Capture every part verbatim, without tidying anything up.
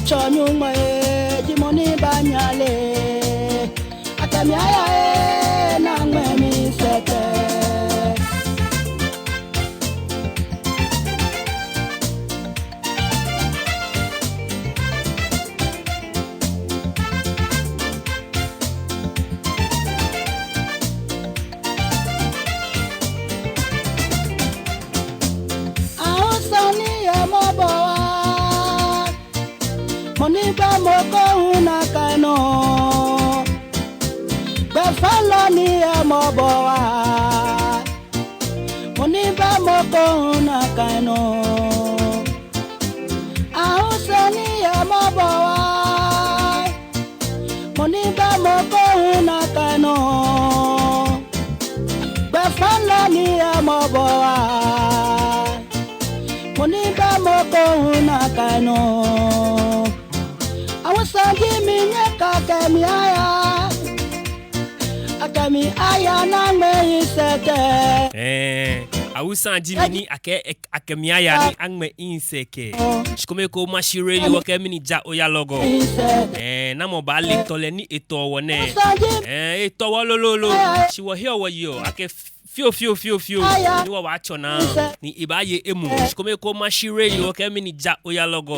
Tsɔ Nyɔŋmɔ ee, ji mɔ ni baanyɛ ale. Akɛ mi aya ee, ni aŋmɛ mi sɛkɛ. Awusã ni yɛ mɔbɔ wa, mɔ ni bɛ mɔ ko hu nakai nɔŋŋ. Gbɛfalɔ ni yɛ mɔbɔ wa, mɔ ni bɛ mɔ ko hu nakai nɔŋŋ. Awusã ni yɛ mɔbɔ wa, mɔ ni bɛ mɔ ko hu nakai nɔŋŋ. Gbɛfalɔ ni yɛ mɔbɔ wa, mɔ ni bɛ mɔ ko hu nakai nɔŋŋ. Awusã ji mi ni akɛ mi aya. Akɛ mi aya ni aŋmɛ mi sɛkɛ. Ɛɛ, awusã ji mi ni akɛ, akɛ mi aya ni aŋmɛ mi sɛkɛ. Shikome ekoŋŋ Omashi Radio, wɔkɛɛ mɛni ja oya lɔgɔ. Ɛɛ, namɔ baale tɔlɛ ni etɔ wɔ nɛɛ. Ɛɛ, etɔ wɔ lolo. Shi wɔheɔ wɔyeɔ akɛ fioo, fioo, fioo, fioo. Ni wɔbaatsɔ naa, ni ebaaye emuu. Shikome ekoŋŋ Omashi Radio, wɔkɛɛ mɛni ja oya lɔgɔ.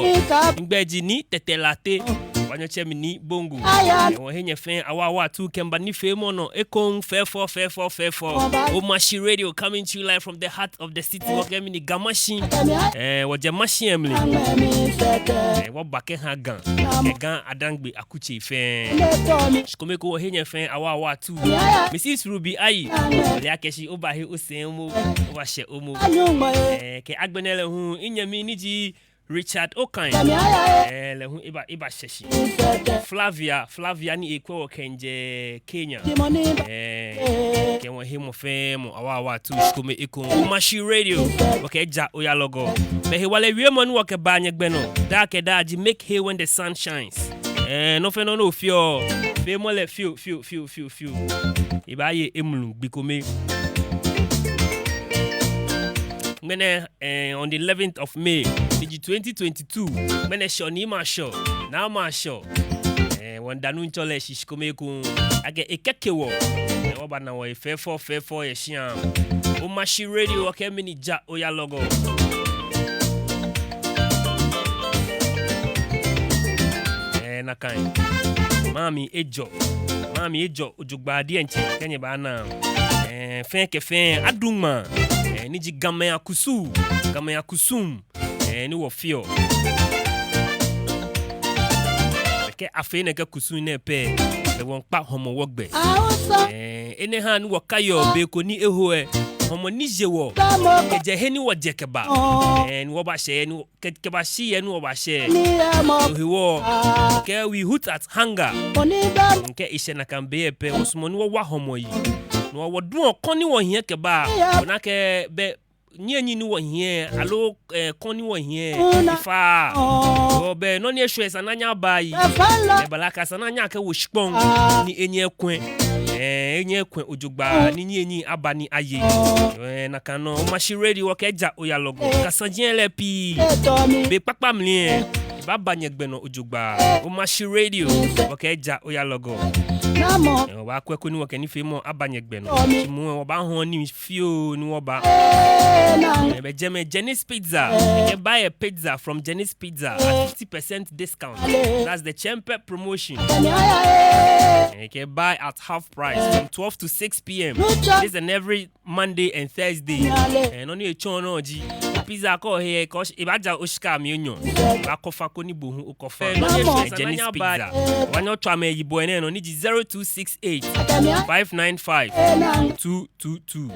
Migbɛi ji Nii Tetteh Lartey. Wɔnyɛmi tsɛ mi Nii Bongo. Ɛɛ, wɔhenyɛ fɛɛ awaawaa atuu kɛmiiba nifeemɔ nɔ ekoŋŋ fɛfɛɛfɛo, fɛfɛɛfɛo. Omashi Radio coming to you live from the heart of the city. Wɔkɛɛ mɛni Ga Mashi. Ɛɛ, wɔjɛ Mashi lɛ mli. Ɛɛ, wɔba kɛha Ga. Kɛ Ga Adaŋbe akutsei fɛɛ. Shikome ekoŋŋ wɔhenyɛ fɛɛ awaawaa atuu. Mrs Ruby Ayi. Ole akɛ shi obahe osɛɛ momo, obashɛ momo. Ɛɛ, kɛ agbɛnɛ lɛ hu, minyɛmi ni ji Richard Okai. Ɛɛ, lɛ hu eba, ebashɛ shi. Flavia, Flavia ni ekwɛ wɔ kɛjɛ Kenya. Ɛɛ, kɛ wɔhenyɛ fɛɛ mɔ awaawaa atuu shikome ekoŋŋ. Omashi Radio, wɔkɛɛ ja oya lɔgɔ. Be hewalɛ wiemɔ ni wɔkɛbaa nyɛgbɛ nɔ daa kɛ daa ji make hay when the sun shines. Ɛɛ, nɔ fɛɛ nɔ ni ofeɔ, feemɔ lɛ fioo, fioo, fioo, fioo, fioo. Ebaaye emuu gbi kome. Ŋmɛnɛ, ɛɛ, on the eleventh of May, ni ji twenty twenty-two. Ŋmɛnɛ Shɔ ni ma Shɔ, naa ma Shɔ. Ɛɛ, wɔmiida Nuŋtsɔ lɛ shi shikome ekoŋŋ akɛ ekɛke wɔ. Ɛɛ, wɔbana wɔhe fɛfɛɛfɛo, fɛfɛɛfɛo yɛ shia. Omashi Radio, wɔkɛɛ mɛni ja oya lɔgɔ. Ɛɛ, nakai. Maami ejɔ. Maami ejɔ ojogbaŋŋ diɛŋtsɛ, kɛ nyɛbaana. Ɛɛ, fɛɛ kɛ fɛɛ, adu ŋmaa. Ɛɛ, ni ji Gamɛi akusum. Gamɛi akusum. Ɛɛ, ni wɔfeɔ. Kɛ afee nɛkɛ kusum nɛɛ pɛ, ɛɛ, wɔmiikpa Hɔmɔwɔ gbɛ. Ɛɛ, enɛ haa ni wɔkaiɔ be ko ni eho lɛ, hɔmɔ ni je wɔ kɛjɛ he ni wɔjɛ kɛba. Ɛɛ, ni wɔbashɛ he ni wɔ- kɛ, kɛbashi he ni wɔbashɛ. No hewɔ, kɛ we hoot at hunger, kɛ eshɛ nakai be lɛ pɛ, wɔsumɔɔ ni wɔwa hɔmɔ yi. No hewɔ wɔduɔ kɔŋ ni wɔhiɛ kɛba. Ona akɛ bɛ niyenii ni wɔhiɛ, aloo, ɛɛ, kɔŋ ni wɔhiɛ, efa. Hewɔ bɛ nɔ ni eshwɛ esa ni anyɛ aba yi. Ɛɛ, bala ka esa ni anyɛ akɛwo shikpɔŋ ni enyɛ ekwɛ̃. Ɛɛ, enyɛ ekwɛ̃ ojogbaŋŋ ni niyenii aba ni aye. Ɛɛ, nakai nɔŋŋ, Omashi Radio, wɔkɛɛ ja oya lɔgɔ. Kasaji lɛ pii, be kpakpa mli lɛ, ebaaba nyɛgbɛ nɔ ojogbaŋŋ. Omashi Radio, wɔkɛɛ ja oya lɔgɔ. Ɛɛ, wɔbaakwɛ koni wɔkɛ nifeemɔ aba nyɛgbɛ nɔ. Shi moŋ lɛ wɔbaahɔɔ nii fioo ni wɔba. Ɛɛ, bɛ jɛmɛ, Jenny's Pizza. You can buy a pizza from Jenny's Pizza at fifty percent discount. That's the Chempe promotion. Ɛɛ, you can buy at half price from twelve to six p.m. This and every Monday and Thursday. Ɛɛ, nɔ ni etsɔɔ nɔ ji, pizza ko he, ko, ebaaja oshika mli enyɔ. Ebaakɔ fã koni bo hu okɔ fã. Ɛɛ, nɔ ni etsɔɔ, Jenny's Pizza. Wɔnyɛ otswa amɛ yibɔ nɛɛ nɔ ni ji zero two six eight, five nine five, two two two.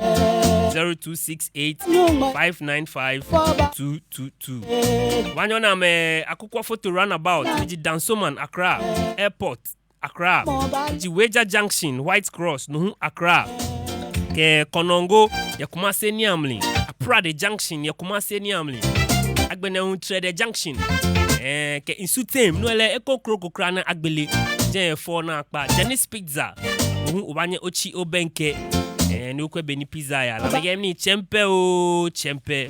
Zero two six eight, five nine five, two two two. Wɔnyɛ ona amɛ Akukɔ Foto roundabout, ni ji Dansoman, Accra Airport, Accra. Ni ji Weija Junction, White Cross, no hu Accra. Kɛ Konongo, yɛ Kumasi niiamli. Aprade Junction, yɛ Kumasi niiamli. Agbɛnɛ hu Trede Junction. Ɛɛ, kɛ Nsutem, no lɛ eko kroko kwraa ni agbele. Jɛi fɛo naakpa. Jenny's Pizza. Bo hu obaanyɛ otsi obɛŋkɛ. Ɛɛ, ni okwɛ bɔ ni pizza yaa. Lamɛi kɛɛ mɛni, Chempe oo, Chempe.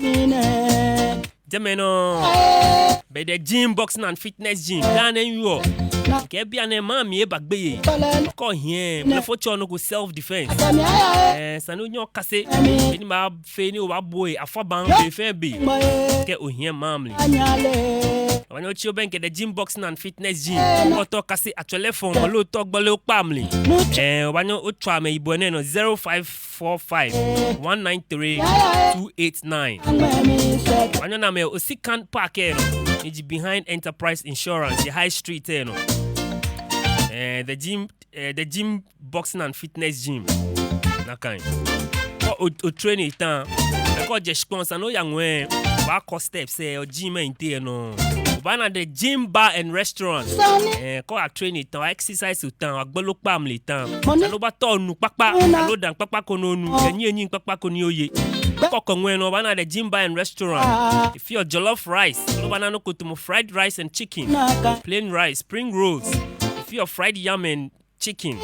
jɛmɛ nɔŋŋ. Be The Gym Boxing and Fitness Gym, daa nɛɛ ŋwɛi. Kɛ bianɛ maŋ mli eba gbeyei. Kɛ ohiɛ, mɔ fo tsɔ nɔ ko self defense. Ɛɛ, esa ni onyɛ okase. Bɔ ni maafee ni obaabɔ he afabaŋ be fɛɛ be. Kɛ ohiɛ maŋ mli. Obaanyɛ otsi obɛŋkɛ The Gym Boxing and Fitness Gym. Kɛ otao okase atswele fɔŋ, aloo otao ogbele okpaa mli. Ɛɛ, obaanyɛ otswa amɛ yibɔ nɛɛ nɔ, zero five four five one nine three two eight nine. Obaanyɛ ona amɛ yɛ Osikan Park lɛ nɔ. Ni ji behind Enterprise Insurance, yɛ High Street lɛ nɔ. Ɛɛ, The Gym, ɛɛ, The Gym Boxing and Fitness Gym. Nakai. Kɛ o, otrain etã. Kɛ ojɛ shikpɔŋ, esa ni oya ŋwɛi. Obaakɔ steps lɛ, o gym lɛ nteŋ lɛ nɔ. Obaana The Gym Bar and Restaurant. Ɛɛ, kɛ oyatrain etã, oya-exercise otã, oyagbele okpaa mli etã. Esa ni obatao nu kpakpa, aloo daa kpakpa ko ni onu, kɛ niyenii kpakpa ko ni oye. Kɛ okɔ ŋwɛi nɔ, obaana The Gym Bar and Restaurant. If you jollof rice, obaana nɔ ko tamɔ fried rice and chicken, plain rice, spring rolls. If you fried yam and chicken,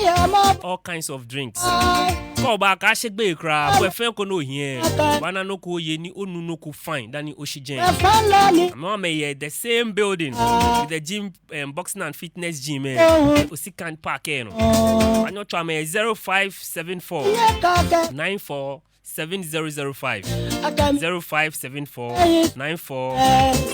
all kinds of drinks. Kɛ oba, kaashe gbeyei kwraa, bɔ fɛɛ ko ni ohiɛ. Obaana nɔ ko oye ni onu nɔ ko fine dani oshi jɛi. Amɛ, amɛyɛ the same building with The Gym, um, Boxing and Fitness Gym lɛ, Osikan Park lɛ nɔ. Obaanyɛ otswa amɛ zero five seven four nine four seven zero zero five. Zero five seven four nine four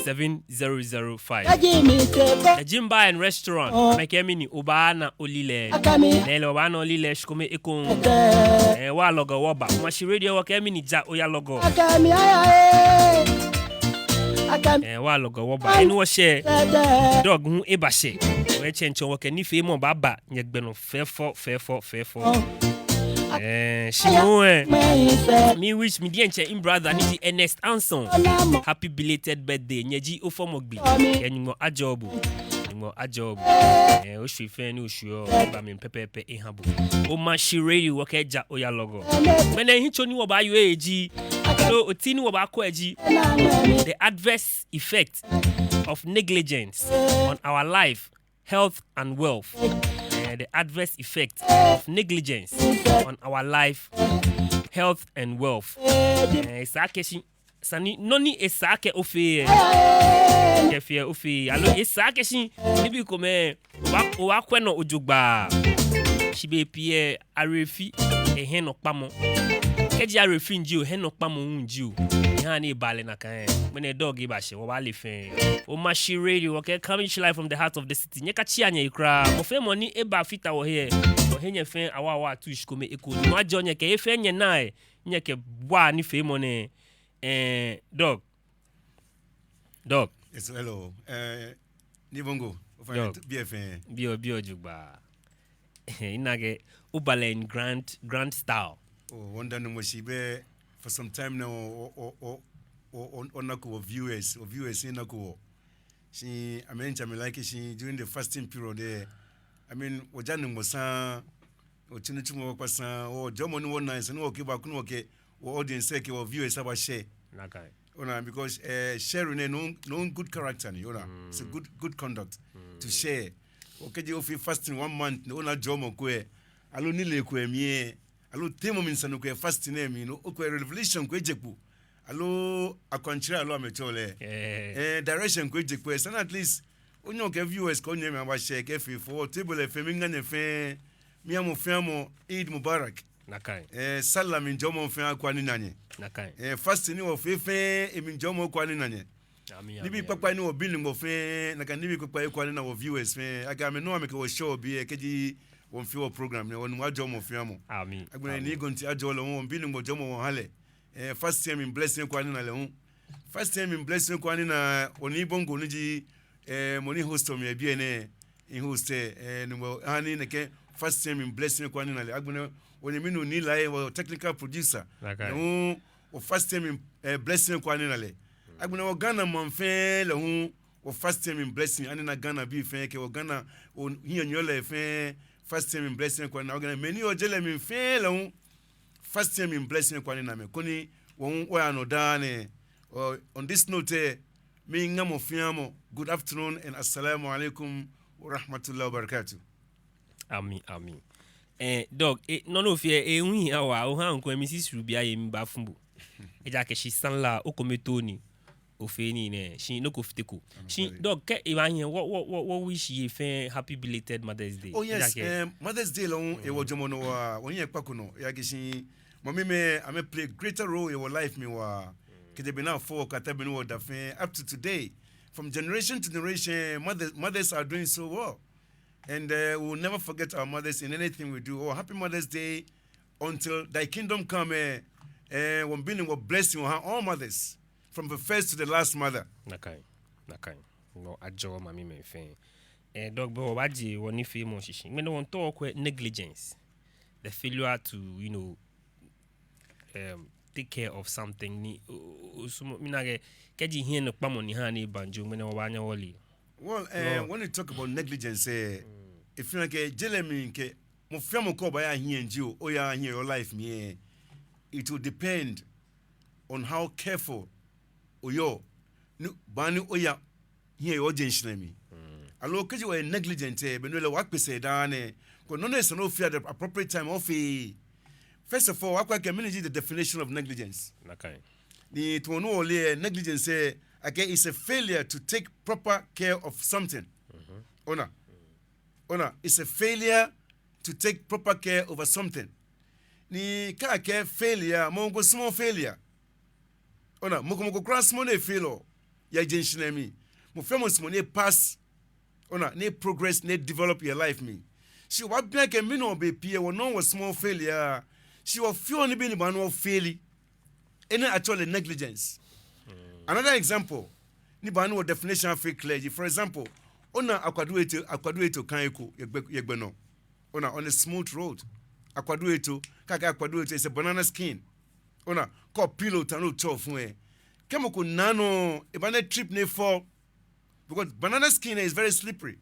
seven zero zero five. The Gym Bar and Restaurant. Amɛkɛɛ mɛni? Obaana olilɛi. Lɛɛlɛŋ obaana olilɛi shikome ekoŋŋ. Ɛɛ, wɔya lɔgɔ wɔba. Omashi Radio wɔkɛɛ mɛni? Ja oya lɔgɔ. Ɛɛ, wɔya lɔgɔ wɔba. Eni wɔshɛ. Doc hu ebashɛ. Wɔtsɛŋ tsɔ wɔkɛ nifeemɔ baaba nyɛgbɛ nɔ fɛfɛo, fɛfɛo, fɛfɛo. Ɛɛ, shi moŋ lɛ, mi-wish mi diɛŋtsɛ mi-brother ni ji Ernest Anson happy belated birthday. Nyɛ ji ofɔmɔ gbi. Kɛ Nyɔŋmɔ ajɔɔ bo. Nyɔŋmɔ ajɔɔ bo. Ɛɛ, oshwɛ fɛɛ ni oshwɛɔ, eba mli pɛpɛɛpɛ eha bo. Omashi Radio wɔkɛɛ ja oya lɔgɔ. Ŋmɛnɛ hitsɔ ni wɔbaayɔse ji, aloo oti ni wɔbaakɔ ji, the adverse effect of negligence on our life, health and wealth. Eh, the adverse effect of negligence on our life, health and wealth. Eh, esa akɛ shi, esa ni, nɔ ni esa akɛ ofee, eh, kɛ fɛɛ ofee, aloo esa akɛ shi, nibii komɛi, oba, obaakwɛ nɔ jogbaŋŋ. Shi bei pii lɛ, awerɛfeemɔ, ehiɛɔ nɔkpamɔ. Kɛji awerɛfeemɔ ji o, ehiɛɔ nɔkpamɔ hu ji o, ehaa ni ebaa lɛ nakai. Ŋmɛnɛ Doc ebashɛ, wɔbaale fɛɛ. Omashi Radio, wɔkɛɛ coming to you live from the heart of the city. Nyɛkatsia nyɛyi kwraa. Mɔ fɛɛ mɔ ni ebafata wɔhe lɛ, wɔheɔ nyɛ fɛɛ awa awa atu shikome ekoŋŋ. Nyɔŋmɔ ajɔɔ nyɛ kɛ he fɛɛ nyɛnaa lɛ, nyɛkɛbua nifeemɔ nɛɛ. Eh, Doc. Doc. Yes, hello. Eh, Nii Bongo, ofainɛ, Doc, biɛ fɛɛ. Biɛ, biɛ jogbaŋŋ. Ina akɛ oba lɛ in grand, grand style. Oh, wɔmiida Nyɔŋmɔ shi bɛ for some time now, o, o, onako wɔ viewers, wɔ viewers nako wɔ. Shi amɛ diɛŋtsɛ amɛ like shi during the fasting period lɛ, I mean, wɔjaa Nyɔŋmɔ sane, wɔtsu nitsumɔ kpakpa sane, wɔjɔɔmɔ ni wɔna, esa ni wɔkɛba koni wɔkɛ wɔ audience lɛ kɛ wɔ viewers aba share. Nakai. Ona, because, eh, sharing lɛ, no, no good character ni, ona. Mm. It's a good, good conduct to share. Okɛji ofee fasting one month, ona jɔɔmɔ ko lɛ, aloo nilee ko lɛ mli lɛ, aloo teemɔ mli sane ko lɛ fasting lɛ mli, no, okwɛ revelation ko eje kpo, aloo akwantsere aloo amɛtsɛɔ lɛ. Eh. Eh, direction ko eje kpo lɛ, esa ni at least onyɛ okɛ viewers kɛ onyɛmimɛi aba share kɛfee fɔ table lɛ fɛɛ, miiŋa nyɛ fɛɛ, miiha mɔ fɛɛ mɔ Eid Mubarak. Nakai. Eh, Sallah mli jɔɔmɔ fɛɛ akwa ni ana nyɛ. Nakai. Eh, fasting ni wɔfee fɛɛ, emli jɔɔmɔ akwa ni ana nyɛ. Ami, ami, ami. Nibii kpakpai ni wɔbi Nyɔŋmɔ fɛɛ, nakai nibii kpakpai akwa ni ana wɔ viewers fɛɛ. Akɛ amɛ nɔŋŋ amɛkɛ wɔ share wɔ be lɛ, kɛji wɔmiifee wɔ program lɛ, wɔ Nyɔŋmɔ ajɔɔ mɔ fɛɛ mɔ. Ami. Agbɛnɛ Nii Gonti ajɔɔ lɛ hu, wɔmiibi Nyɔŋmɔ jɔɔmɔ wɔha lɛ. Eh, fasting mli blessing akwa ni ana lɛ hu. Fasting mli blessing akwa ni ana wɔ Nii Bongo ni ji, eh, mɔ ni host mi yɛ biɛ nɛɛ, mi-host, eh, Nyɔŋmɔ aha ni nɛkɛ fasting mli blessing akwa ni ana lɛ. Agbɛnɛ wɔnyɛmi nuu Nii Laryea, wɔ technical producer. Nakai. Lɛ hu, wɔ fasting mli, eh, blessing akwa ni ana lɛ. Agbɛnɛ wɔ Ghana maŋ fɛɛ lɛ hu, wɔ fasting mli blessing ani ana Ghanabii fɛɛ kɛ wɔ Ghana, wɔ hiɛnyiɛlɔi fɛɛ, fasting mli blessing akwa ni ana wɔ Ghana. Mɛi ni yɔɔ jeŋ lɛ mli fɛɛ lɛ hu, fasting mli blessing akwa ni ana amɛ, koni wɔ hu wɔya nɔ daa nɛɛ. Oh, on this note, eh, miiŋa mɔ fɛɛ mɔ good afternoon and assalamu alaikum wa rahmatullahi wa barakatuh. Ami, ami. Eh, Doc, eh, nɔ ni ofee lɛ, eh, ŋwi awa, oha ŋkwɛ mi si suru biɛ yɛ mi ba fun bo. Ejaakɛ shi sanla, okome too ni. ofee nii nɛɛ, shi nɔ ko fiteko. Shi, Doc, kɛ ebaanyɛ, wɔ, wɔ, wɔ, wɔ wish yei fɛɛ happy belated Mother's Day. Oh, yes, Ejaakɛ, um, Mother's Day lɛ hu, ewɔ jɔɔmɔ nɔ waa, wɔnyɛ kpako nɔ, ejaakɛ shi, mamimɛi, amɛ play greater role yɛ wɔ life mli waa. Kɛjɛ be ni afɔ wɔ kɛyata be ni wɔda fɛɛ, up to today. From generation to generation, mother, mothers are doing so well. And, uh, we will never forget our mothers in anything we do. Oh, happy Mother's Day until thy kingdom come, eh, eh, wɔmiibi ni wɔ blessing wɔha all mothers, from the first to the last mother. Nakai, nakai. No ajɔɔ mamimɛi fɛɛ. Eh, Doc, bɛ wɔbaaje wɔnifeemɔ shishi. Ŋmɛnɛ wɔmiitao wɔkwɛ negligence. The failure to, you know, um, take care of something ni, o, o, osumɔɔ, mina akɛ, kɛji hiɛnɔkpamɔ ni ha ni ebanjo, ŋmɛnɛ wɔbaanyɛ wɔle. Well, eh, when you talk about negligence, eh, efeɔ akɛ, je lɛ mli kɛ, mɔ fɛɛ mɔ kɛ obaaya hiɛ jio, oya hiɛ yɛ o life mli, eh, it will depend on how careful oyɔɔ, ni, bɔ ni oya hiɛ yɛ ojeŋ shihilɛ mli. Aloo kɛji wɔyɛ negligent, eh, be no lɛ wɔkpɛ sɛɛ daa nɛɛ. Kɛ nɔ ni esa ni ofee at the appropriate time, ofeee. First of all, wɔkwɛ akɛ mɛni ji the definition of negligence. Nakai. Ni tamɔ nɔ ni wɔle, eh, negligence, eh, akɛ is a failure to take proper care of something. Ona. Ona, is a failure to take proper care over something. Ni kɛ akɛɛ failure, mɔ ko sumɔɔɔ failure. Ona, mɔ ko mɔ ko kwraa sumɔɔɔ ni e-fail yɛ jeŋ shihilɛ mli. Mɔ fɛɛ mɔ sumɔɔ ni e-pass. Ona, ni e-progress, ni e-develop yɛ life mli. Shi wɔbaabi akɛ mɛni hewɔ bei pii wɔnɔ wɔsumɔɔɔ failure. Shi wɔfeɔ nibii ni baaha ni wɔ-fail. Enɛ actually negligence. Another example, ni baaha ni wɔ-definition afee clear ji, for example, ona Akwadu Eto, Akwadu Eto kan eko yɛ gbɛ, yɛ gbɛ nɔ. Ona, on a smooth road. Akwadu Eto, kɛ akɛɛ Akwadu Eto, it's a banana skin. Ona, kɛ o-pillow ta ni otsɔ ofɔŋ lɛ, kɛ mɔ ko na nɔ, ebaaha ni e-trip ni e-fall. Because banana skin is very slippery.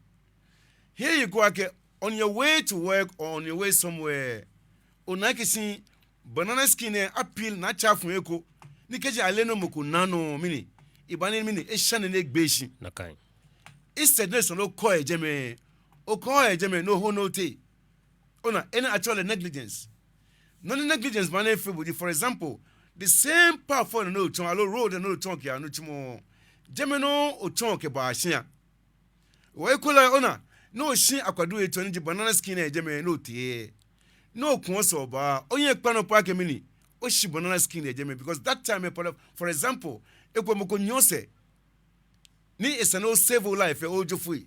Here you go akɛ, on your way to work or on your way somewhere, ona akɛ shi banana skin lɛ a-peel ni atsa fɔŋ eko. Ni kɛji ale nɔ mɔ ko na nɔ, mɛni, ebaaha ni mɛni, eshane ni egbe shi. Nakai. Instead ni esa ni okɔ yɛ jɛmɛ, okɔɔɔ yɛ jɛmɛ ni oho ni otee. Ona, enɛ actually negligence. Nɔ ni negligence baaha ni efee bo ji, for example, the same path fɔ ni otsɔ, aloo road ni otsɔ kɛya nitsumɔ, jɛmɛ nɔŋŋ otsɔ kɛba shia. Wɔ ekolɛ ona, ni oshi Akwadu Eto ni ji banana skin lɛ jɛmɛ ni otee. Ni oku osɛɛ oba, onyɛŋ okpa nɔ po akɛ mɛni, oshi banana skin lɛ jɛmɛ, because that time lɛ, for example, ekolɛ mɔ ko nyiɛ osɛɛ. Ni esa ni o-save o-life lɛ, ojo foi.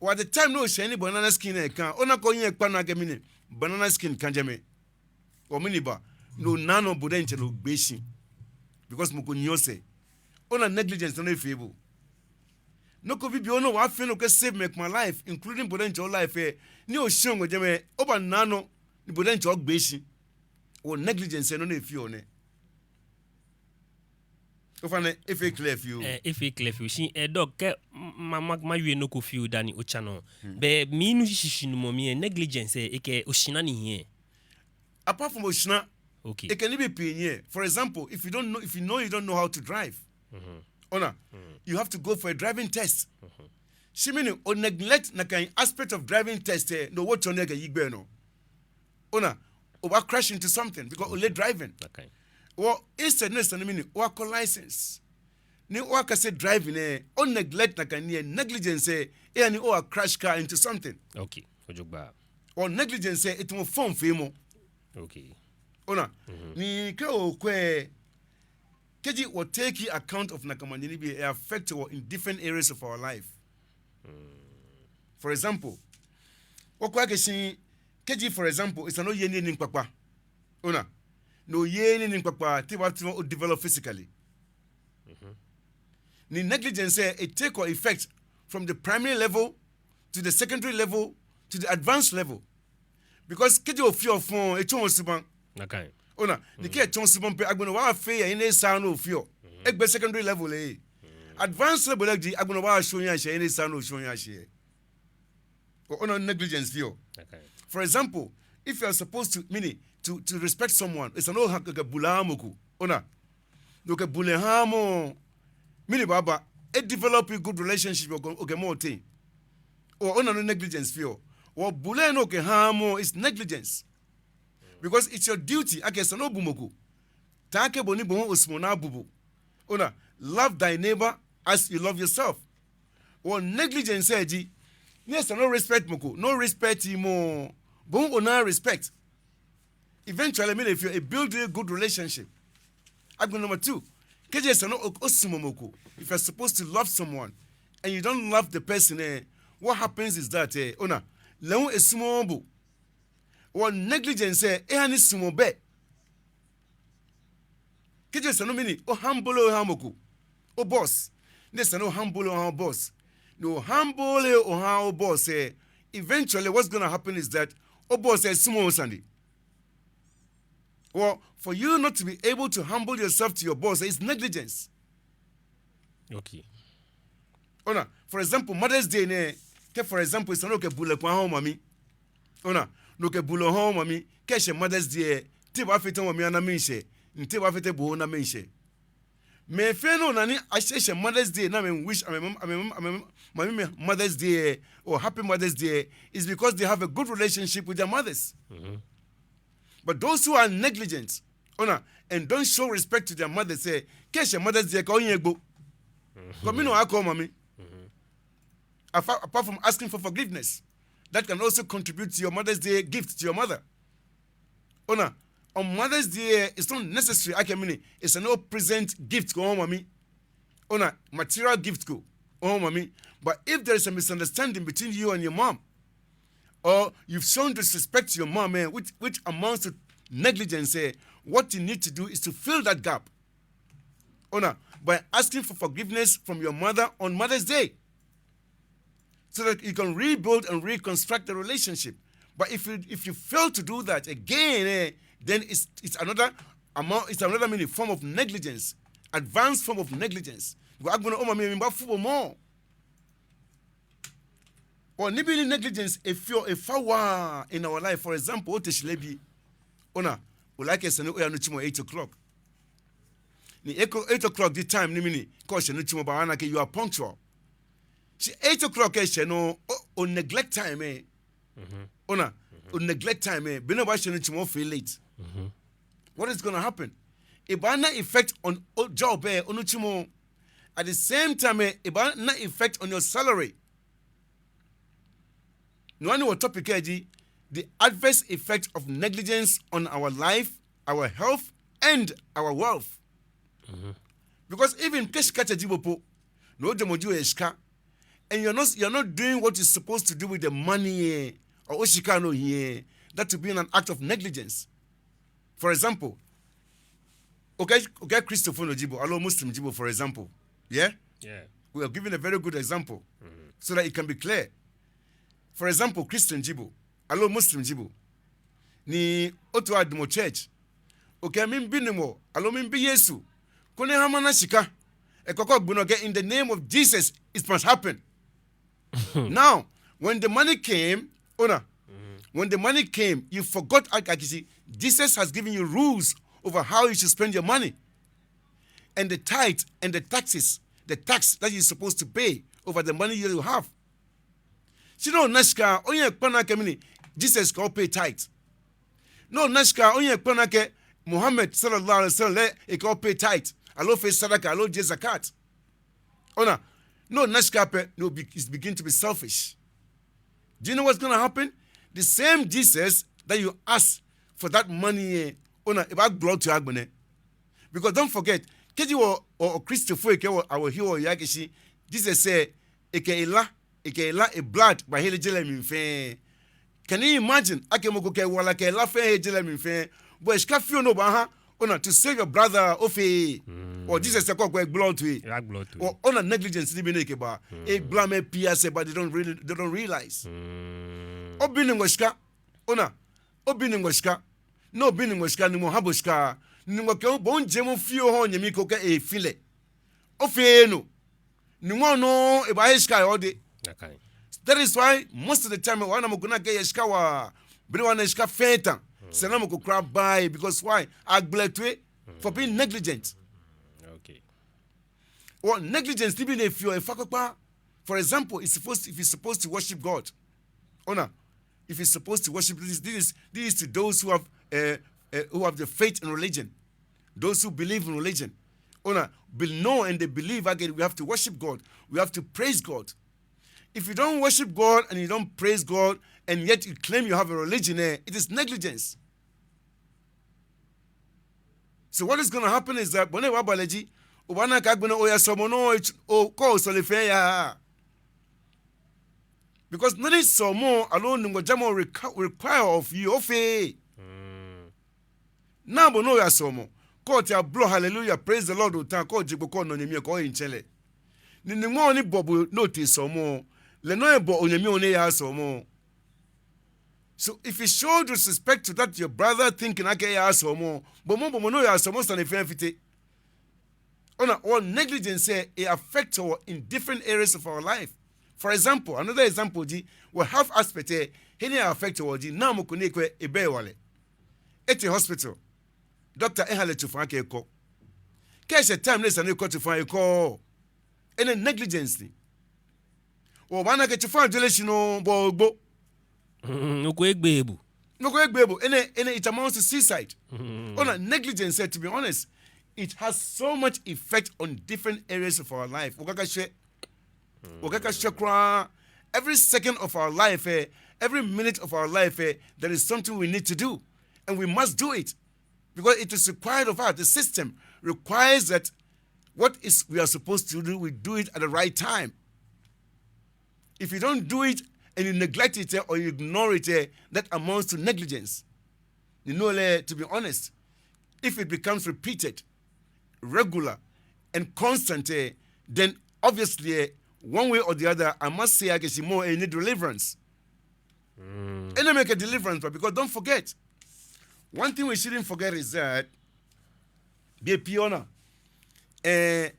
Wɔ at the time ni oshɛ ni banana skin lɛ ka, ona akɛ onyɛŋ okpa nɔ akɛ mɛni, banana skin ka jɛmɛ. Wɔ mɛni ba, ni ona nɔ bo diɛŋtsɛ ni ogbe shi. Because mɔ ko nyiɛ osɛɛ. Ona negligence nɔ ni efee bo. Nɔ ko bibioo ni obaafee ni okɛ-save mɛi komɛi a-life, including bo diɛŋtsɛ o-life lɛ, ni oshi oŋɔ jɛmɛ, obaana nɔ, ni bo diɛŋtsɛ ogbe shi. Wɔ negligence lɛ nɔ ni efeɔ nɛ. Ofainɛ, efee clear fioo. Eh, efee clear fioo. Shi, eh, Doc, kɛ m-, ma, ma, mawie nɔ ko fioo dani otsa nɔ. Bɛ minu shishinumɔ mli lɛ, negligence lɛ, ekɛ oshinaa ni hiɛ. Apart from oshinaa, okay, ekɛ nibii pii nyiɛ. For example, if you don't know, if you know you don't know how to drive, ona, you have to go for a driving test. Shi mɛni, o-neglect nakai aspect of driving test lɛ, ni owo tsɔne kɛyi gbɛ nɔ. Ona, obaa-crash into something because oleee driving. Okay. Wɔ instead ni esa ni mɛni, oakɔ license, ni oakase driving lɛ, o-neglect nakai nii lɛ, negligence lɛ, eha ni oa-crash car into something. Okay, ojogbaŋŋ. Wɔ negligence lɛ, etamɔ fɔŋ feemɔ. Okay. Ona, ni kɛ okwɛ, kɛji wɔ-take account of nakai mɔ ni nibii lɛ, e-affect wɔ in different areas of our life. For example, wɔkwɛ akɛ shi, kɛji, for example, esa ni oye niyenii kpakpa. Ona, ni oyeee niyenii kpakpa, te ebaatsɔ o-develop physically. Ni negligence lɛ, e-take-ɔ effect from the primary level to the secondary level to the advanced level. Because kɛji ofeɔ fɔŋ, etsɔɔɔ subaŋ. Nakai. Ona, ni kɛ etsɔ subaŋ pɛ, agbɛnɛ obaafee yɛ he ni esaaa ni ofeɔ. Egbe secondary level lɛ. Advanced level lɛ ji, agbɛnɛ obaashwɔ ohiɛ ashi he ni esaaa ni oshwɔ ohiɛ ashi. Ona, negligence feɔ. Okay. For example, if you are supposed to, mɛni, to, to respect someone, esa ni oha, okɛ bulɛ aha mɔ ko. Ona, ni okɛ bulɛ haaa mɔ, mɛni baaba, e-develop good relationship, okɛ, okɛ mɔ teŋ. Ona nɔ ni negligence feɔ. Wɔ bulɛ ni okɛhaaa mɔ is negligence. Because it's your duty, akɛ esa ni obu mɔ ko. Taakɛ bɔ ni bo hu osumɔɔ ni abu bo. Ona, Love thy neighbor as you love yourself. Wɔ negligence lɛ ji, ni esa ni o-respect mɔ ko, ni o-respect mɔ, bo hu onaaa respect. Eventually, mɛni efeɔ? E-build a good relationship. Agbɛnɛ number two, kɛji esa ni o-, osumɔ mɔ ko, if you are supposed to love someone and you don't love the person, eh, what happens is that, eh, ona, lɛ hu esumɔɔɔ bo. Wɔ negligence lɛ, ehaa ni suɔmɔ bɛ. Kɛji esa ni mɛni, o-humble oha mɔ ko, o-boss. Ni esa ni o-humble oha o-boss. Ni o-humble oha o-boss lɛ, eventually what's gonna happen is that o-boss lɛ esumɔɔɔ osane. Well, for you not to be able to humble yourself to your boss is negligence. Okay. Ona, for example, Mother's Day nɛɛ, kɛ for example, esa ni okɛ bulɛ ko aha omami. Ona, ni okɛ bulɛ oha omami, kɛ eshɛ Mother's Day lɛ, te obaafee tɛŋŋ omami ana miishɛɛ, ni te obaafee tɛŋŋ bo hu ona miishɛɛ. Mɛi fɛɛ ni ona ni eshɛ, eshɛ Mother's Day ni amɛ-wish amɛ, amɛ, amɛ, amɛ, amɛ, amɛmami Mother's Day lɛ, or Happy Mother's Day lɛ, is because they have a good relationship with their mothers. But those who are negligent, ona, and don't show respect to their mothers lɛ, kɛ eshɛ Mother's Day lɛ, kɛ ohiɛ egbo. Kɛ mɛni obaakɛɛ omami? Apart, apart from asking for forgiveness, that can also contribute to your Mother's Day gift to your mother. Ona, on Mother's Day lɛ, it's not necessary akɛ mɛni, esa ni o-present gift ko oha omami. Ona, material gift ko oha omami. But if there is a misunderstanding between you and your mom, or you've shown disrespect to your mom, eh, which, which amounts to negligence, eh, what you need to do is to fill that gap. Ona, by asking for forgiveness from your mother on Mother's Day, so that you can rebuild and reconstruct the relationship. But if you, if you fail to do that again, eh, then it's, it's another amount, it's another mɛni, form of negligence, advanced form of negligence. Because agbɛnɛ omami miiba fu bo mɔ. Or nibii ni negligence efeɔ, efa waa in our life. For example, ote shi leebi. Ona, ole akɛ esa ni oya nitsumɔ eight o'clock. Ni eko, eight o'clock ji time ni mɛni, kɛ oshɛ nitsumɔ, obaana akɛ you are punctual. Shi eight o'clock eshɛ nɔ, o, o-neglect time lɛ. Ona, o-neglect time lɛ, be ni obaashɛ nitsumɔ ofee late. What is gonna happen? Ebaana effect on o-job lɛ, onitsumɔ. At the same time lɛ, ebaana effect on your salary. Nɔ hewɔ ni wɔ-topic lɛ ji the adverse effect of negligence on our life, our health, and our wealth. Because even kɛ shika tsɛ ji bo po, ni ojwɛŋmɔ ji oyɛ shika, and you're not, you're not doing what you're supposed to do with the money lɛ, or oshika ni ohi lɛ, that will be an act of negligence. For example, okɛɛ, okɛɛ Kristofonyo ji bo, aloo Muslim ji bo, for example. Yeah? Yeah. We are giving a very good example so that it can be clear. For example, Christian ji bo, aloo Muslim ji bo, ni oto adumɔ church. Okɛɛ miibi Nyɔŋmɔ, aloo miibi Yesu, koni eha mana shika. Eko ko gbɛnɔ okɛɛ, in the name of Jesus, it must happen. Now, when the money came, ona, when the money came, you forgot, akɛ akɛshi, Jesus has given you rules over how you should spend your money. And the tithe and the taxes, the tax that you're supposed to pay over the money you have. Shi ni ona shika, ohiɛ ekpa nɔ akɛ mɛni, Jesus kɛɛ o-pay tithe. Ni ona shika, ohiɛ ekpa nɔ akɛ Muhammad sallallahu alaihi wasallam lɛ, ekɛɛ o-pay tithe, aloo ofee sadaka, aloo ojie zakat. Ona, ni ona shika pɛ, ni obi-, you begin to be selfish. Do you know what's gonna happen? The same Jesus that you ask for that money lɛ, ona, ebaagbala otoi agbɛnɛ. Because don't forget, kɛji wɔ, wɔ, Kristofoi kɛɛ wɔ, awɔ hiɛ wɔye akɛshi, Jesus lɛ, ekɛ ela, ekɛ ela, e-blood, bahere je lɛ mli fɛɛ. Can you imagine? Akɛ mɔ ko kɛ ewala kɛ ela fɛɛ he je lɛ mli fɛɛ. Bo eshika fioo ni obaaha, ona, to save your brother, ofeee. Or Jesus lɛ kɛkɛ egbala otoi. Egbala otoi. Or ona negligence ni bi ni ekɛba. Egbala mɛi pii asɛɛ, but they don't really, they don't realize. Obi Nyɔŋmɔ shika, ona, obi Nyɔŋmɔ shika. Ni obi Nyɔŋmɔ shika, Nyɔŋmɔ ha bo shika. Nyɔŋmɔ kɛɛ bo hu jwɛŋmɔ fioo oha onyɛmi ko akɛ efi lɛ. Ofeee no. Nyɔŋmɔ nɔŋŋ ebaahe shika yɛ odɛŋ. That is why most of the time, obaana mɔ ko ni akɛ eyɛ shika waa, bere ni obaana eshika fɛɛ etã. Esa ni mɔ ko kwraa baye, because why? Agbala etoi for being negligent. Okay. Or negligence, nibii ni efeɔ, efa kpakpa. For example, it's supposed, if you're supposed to worship God, ona, if you're supposed to worship, this is, this is, this is to those who have, uh, uh, who have the faith in religion, those who believe in religion. Ona, be know and they believe again, we have to worship God. We have to praise God. If you don't worship God and you don't praise God, and yet you claim you have a religion, eh, it is negligence. So what is gonna happen is that bɔ ni ebaaba lɛ ji, obaana akɛ agbɛnɛ oya sɔlemɔ nɔ, o, kɛ osɔle fɛɛ yaa. Because nɔ ni sɔlemɔ aloo Nyɔŋmɔ jamɔ requ-, require of you, ofeee. Ni bo ni oya sɔlemɔ, kɛ otee abolɔ hallelujah, praise the Lord, otã, kɛ oje kpo kɛ ona onyɛmi lɛ, kɛ ohe miitsɛ lɛ. Ni Nyɔŋmɔ ni bɔ bo ni otee sɔlemɔ, lɛ nɔŋŋ ebɔ onyɛmi lɛ ni eyaaa sɔlemɔ. So if you show disrespect to that your brother thinking akɛ eyaaa sɔlemɔ, bo moŋ, bo moŋ ni oyaa sɔlemɔ sane fɛɛ fite. Ona, wɔ negligence lɛ, e-affect wɔ in different areas of our life. For example, another example ji, wɔ health aspect lɛ, he ni e-affect wɔ ji, namɔ ko ni ekwɛ ebɛ hewalɛ. Etee hospital, doctor eha lɛ tsofa akɛ ekɔ. Kɛ eshɛ time ni esa ni ekɔ tsofa lɛ, ekɔɔɔ. Enɛ negligence ni. Obaana akɛ tsofa lɛ jɔle shi nɔŋŋ, bo ogbo. Nɔ ko egbeee bo. Nɔ ko egbeee bo. Enɛ, enɛ, it amounts to suicide. Ona, negligence lɛ, to be honest, it has so much effect on different areas of our life. Wɔkakashwɛ. Wɔkakashwɛ kwraa. Every second of our life, eh, every minute of our life, eh, there is something we need to do. And we must do it. Because it is required of us. The system requires that what is we are supposed to do, we do it at the right time. If you don't do it and you neglect it, eh, or you ignore it, eh, that amounts to negligence. You know, eh, to be honest, if it becomes repeated, regular, and constant, eh, then obviously, eh, one way or the other, I must say, akɛ shi moŋ, eh, e-need deliverance. Enɛ mɛi kɛ deliverance, but because don't forget, one thing we shouldn't forget is that, bei pii, ona, eh,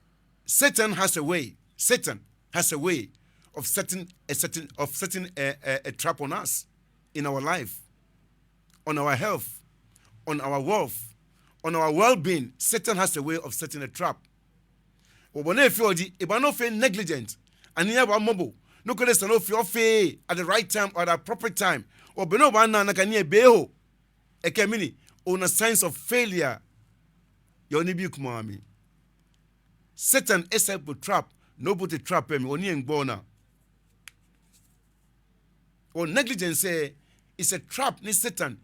Satan has a way, Satan has a way of setting a certain, of setting a, a, a trap on us, in our life, on our health, on our wealth, on our well-being. Satan has a way of setting a trap. Wɔ bɔ ni efeɔ ji, ebaanyɛ ofee negligent. Ani eyabaamɔ bo. Nɔ ko ni esa ni ofee, ofeee at the right time or at the appropriate time. Wɔ be ni obaana nakai nii lɛ, be eho. Ekɛ mɛni, ona signs of failure yɛ onibii komɛi amli. Satan e-set bo trap, ni obote trap lɛ mli, wɔ ni eŋgbɔ naa. Wɔ negligence lɛ is a trap ni Satan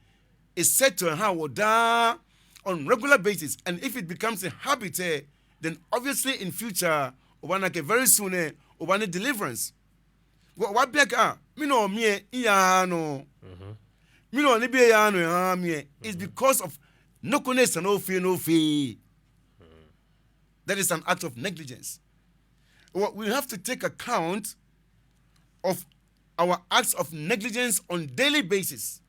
e-set eha wɔ daa on regular basis, and if it becomes a habit lɛ, then obviously in future, obaana akɛ very soon lɛ, obaa-need deliverance. Wɔ, obaabi akɛ, ah, mɛni hewɔ mi lɛ miyaaa nɔ? Mɛni hewɔ nibii lɛ yaaa nɔ ehaaa mi lɛ? It's because of nɔ ko ni esa ni ofee, ni ofeee. That is an act of negligence. Wɔ, we have to take account of our acts of negligence on daily basis,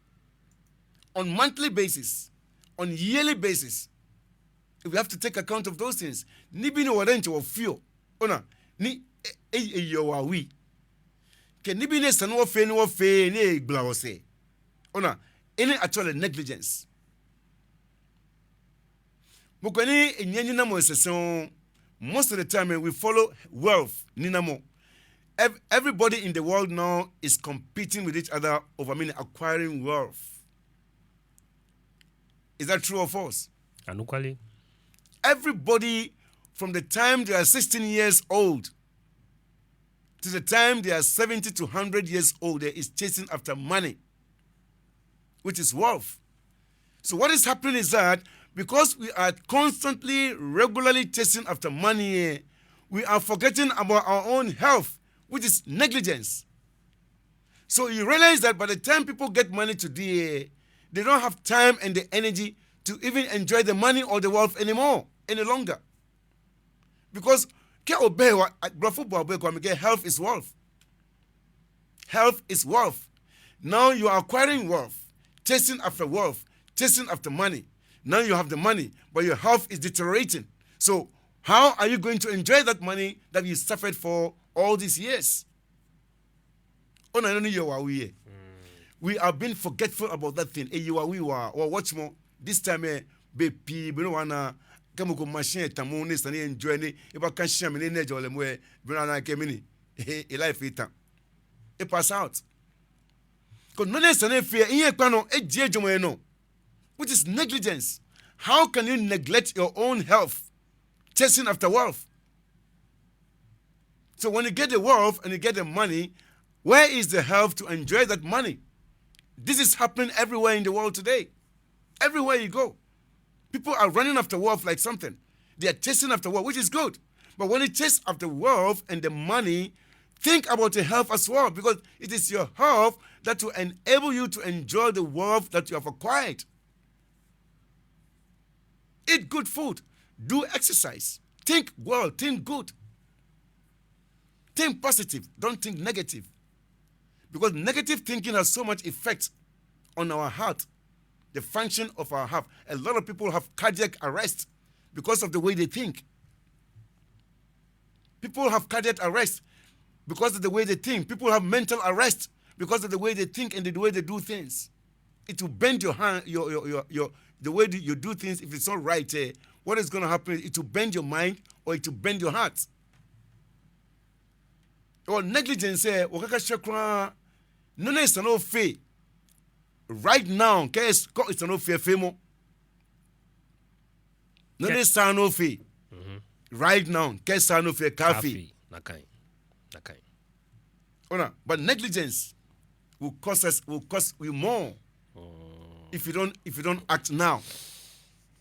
on monthly basis, on yearly basis. We have to take account of those things. Nibii ni wɔ diɛŋtsɛ wɔfeɔ, ona, ni e, e, eyeɔ wɔ awui. Kɛ nibii ni esa ni wɔfee, ni wɔfeee, ni egbala wɔsɛɛ. Ona, enɛ actually negligence. Mɔ ko ni enyiɛ ninamɔ sɛsɛŋ, most of the time, eh, we follow wealth, ninamɔ. Ev-, everybody in the world now is competing with each other over mɛni, acquiring wealth. Is that true or false? Anɔkwale. Everybody from the time they are sixteen years old to the time they are seventy to hundred years old, they is chasing after money, which is wealth. So what is happening is that because we are constantly, regularly chasing after money, eh, we are forgetting about our own health, which is negligence. So you realize that by the time people get money today, eh, they don't have time and the energy to even enjoy the money or the wealth anymore, any longer. Because kɛ obɛ hewa, a, blɔfo bɔ abɔ ko amli akɛ health is wealth. Health is wealth. Now you are acquiring wealth, chasing after wealth, chasing after money. Now you have the money, but your health is deteriorating. So how are you going to enjoy that money that you suffered for all these years? Ona nɔ ni yeɔ wɔ awui lɛ. We have been forgetful about that thing. Eyeɔ wɔ awui waa, wɔwatchmɔ. This time lɛ, bei pii, be ni obaana akɛ mɔ ko machine lɛ tamɔ ni esa ni e-enjoy ni, ebaaka shia mli ni enɛ jɔ lɛ moŋ lɛ, be ni obaana akɛ mɛni, e-life lɛ etã. E-pass out. Kɛ nɔ ni esa ni efee lɛ, ehiɛ ekpa nɔ, ejie ejwɛŋmɔ enɔ. Which is negligence. How can you neglect your own health chasing after wealth. So when you get the wealth and you get the money, where is the health to enjoy that money? This is happening everywhere in the world today. Everywhere you go, people are running after wealth like something. They are chasing after wealth, which is good. But when you chase after wealth and the money, think about your health as well, because it is your health that will enable you to enjoy the wealth that you have acquired. Eat good food. Do exercise. Think well. Think good. Think positive. Don't think negative. Because negative thinking has so much effect on our heart, the function of our heart. A lot of people have cardiac arrest because of the way they think. People have cardiac arrest because of the way they think. People have mental arrest because of the way they think and the way they do things. It will bend your hand, your, your, your, your, the way you do things. If it's not right, eh, what is gonna happen? It will bend your mind or it will bend your heart. Or negligence, eh, wɔkakashɛ kwraa, nɔ ni esa ni ofee right now, kɛ es-, kɛ esa ni ofee, feemɔ. Nɔ ni esa ni ofee right now, kɛ esa ni ofee, kaafee. Kaafee. Nakai. Nakai. Ona, but negligence will cost us, will cost you more if you don't, if you don't act now.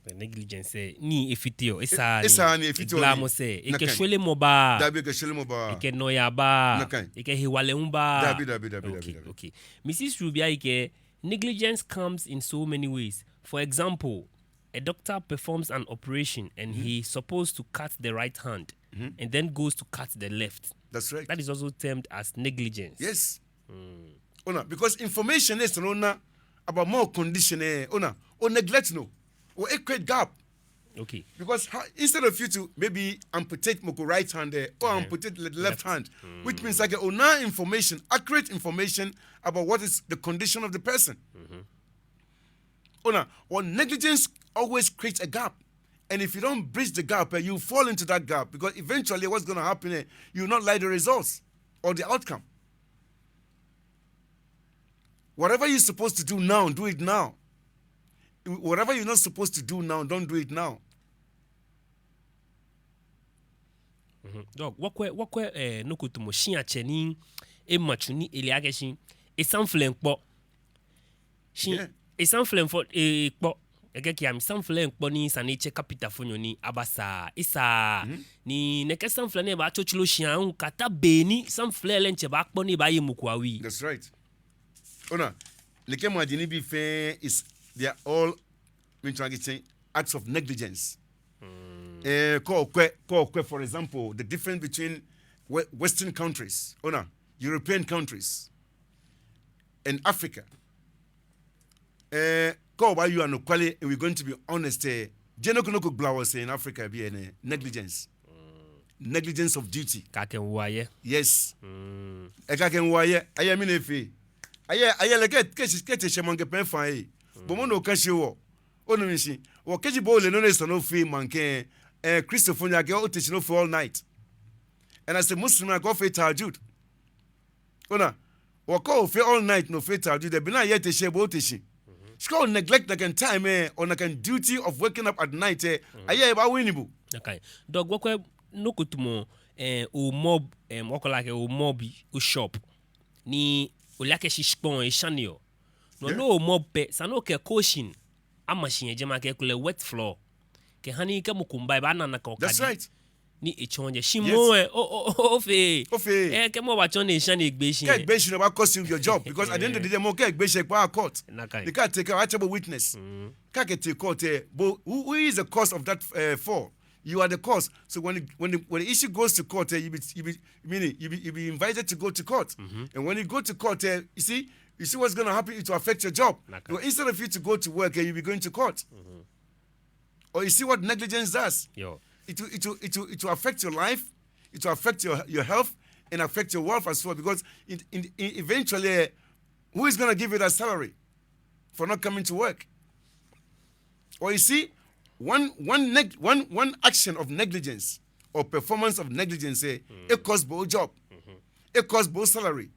The negligence, eh, ni efiteɔ, esaaa, esaaa ni efiteɔ, egbalamɔ sɛɛ, ekɛ shwelemɔ baa. Dabi, ekɛ shwelemɔ baa. Ekɛ nɔyaa baa. Nakai. Ekɛ hewalɛ hu baa. Dabi, dabi, dabi, dabi, dabi. Okay, okay. Missus Ruby, ekɛɛ negligence comes in so many ways. For example, a doctor performs an operation and he supposed to cut the right hand and then goes to cut the left. That's right. That is also termed as negligence. Yes. Ona, because information ni esa ni ona about mɔ condition, eh, ona, o-neglect no, o-create gap. Okay. Because ha, instead of you to maybe amputate mɔ ko right hand, eh, or amputate le-, left hand, which means like, onaaa information, accurate information about what is the condition of the person. Ona, or negligence always creates a gap. And if you don't bridge the gap, eh, you fall into that gap, because eventually what's gonna happen, eh, you will not like the results or the outcome. Whatever you're supposed to do now, do it now. Whatever you're not supposed to do now, don't do it now. Mhm. Donc, wɔkwɛ, wɔkwɛ, eh, nɔ ko tamɔ shiatsɛ ni ema tsu ni ele akɛ shi esamflɛ miikpɔ. Shi esamflɛ miifɔ, eh, kpɔ. Ekɛɛ akɛ ami samflɛ miikpɔ ni esa ni etsɛ capital fonyo ni abasaa, esaaa. Ni nɛkɛ samflɛ nɛɛ baatsotsolo shia hu kɛtee be ni samflɛ lɛ diɛŋtsɛ baakpɔ ni ebaaye mɔ ko awui. That's right. Ona, nɛkɛ maji nibii fɛɛ is, they are all, miitsɔɔ akɛ, acts of negligence. Eh, kɛ okwɛ, kɛ okwɛ, for example, the difference between we-, Western countries, ona, European countries, and Africa. Eh, kɛ obaayɔɔ anɔkwale, and we're going to be honest, eh, jeee nɔ ko nɔ ko gbala wɔsɛɛ in Africa biɛ nɛɛ, negligence. Negligence of duty. Ekakɛɛ wɔyɛ. Yes. Ekakɛɛ wɔyɛ. Ayɛ mɛni efee? Ayɛ, ayɛ lɛ kɛ, kɛ, kɛ ete shi maŋkɛ pɛ fã ee. Bo moŋ no okase wɔ. Onu mishishi. Wɔ kɛji bo ole nɔ ni esa ni ofee maŋkɛ, eh, Kristofonyo akɛ ote shi ni ofee all night. And as a Muslim, akɛ ofee tahajjud. Ona, wɔ kɛ ofee all night ni ofee tahajjud, be ni ayɛ ete shi bo ote shi. Shi kɛ o-neglect nakai time, eh, or nakai duty of waking up at night, eh, ayɛ ebaa-win bo. Okay. Donc, wɔkwɛ nɔ ko tamɔ, eh, o-mob, eh, wɔkɛɛ lɛ akɛ o-mob o-shop. Ni ole akɛ shikpɔŋ eshaneɔ. No, ni o-mob pɛ, esa ni okɛ cushion ama shi yɛ jɛmɛ akɛ ekolɛ wet floor. Kɛha ni kɛ mɔ ko miiba ebaana nakai okadi. That's right. Ni etsɔɔ jɛi. Shi moŋ, eh, o, o, o, ofeee. Ofeee. Eh, kɛ mɔ baatsɔ ni eshane egbee shi. Kɛ egbee shi, no baa-cost you your job, because at the end of the day, mɔ kɛ egbee shi kpa court. Nakai. Ni kɛ atee kɛ atsɛ bo witness. Kɛ akɛtee court, eh, bo, who, who is the cause of that, eh, fall? You are the cause. So when the, when the, when the issue goes to court, eh, you be, you be, meaning, you be, you be invited to go to court. And when you go to court, eh, you see, you see what's gonna happen? It will affect your job. Nakai. But instead of you to go to work, eh, you'll be going to court. Or you see what negligence does? Yo. It will, it will, it will, it will affect your life, it will affect your, your health, and affect your wealth as well, because it, in, in, eventually, eh, who is gonna give you that salary for not coming to work? Or you see, one, one neg-, one, one action of negligence or performance of negligence, eh, e-cost bo job. E-cost bo salary.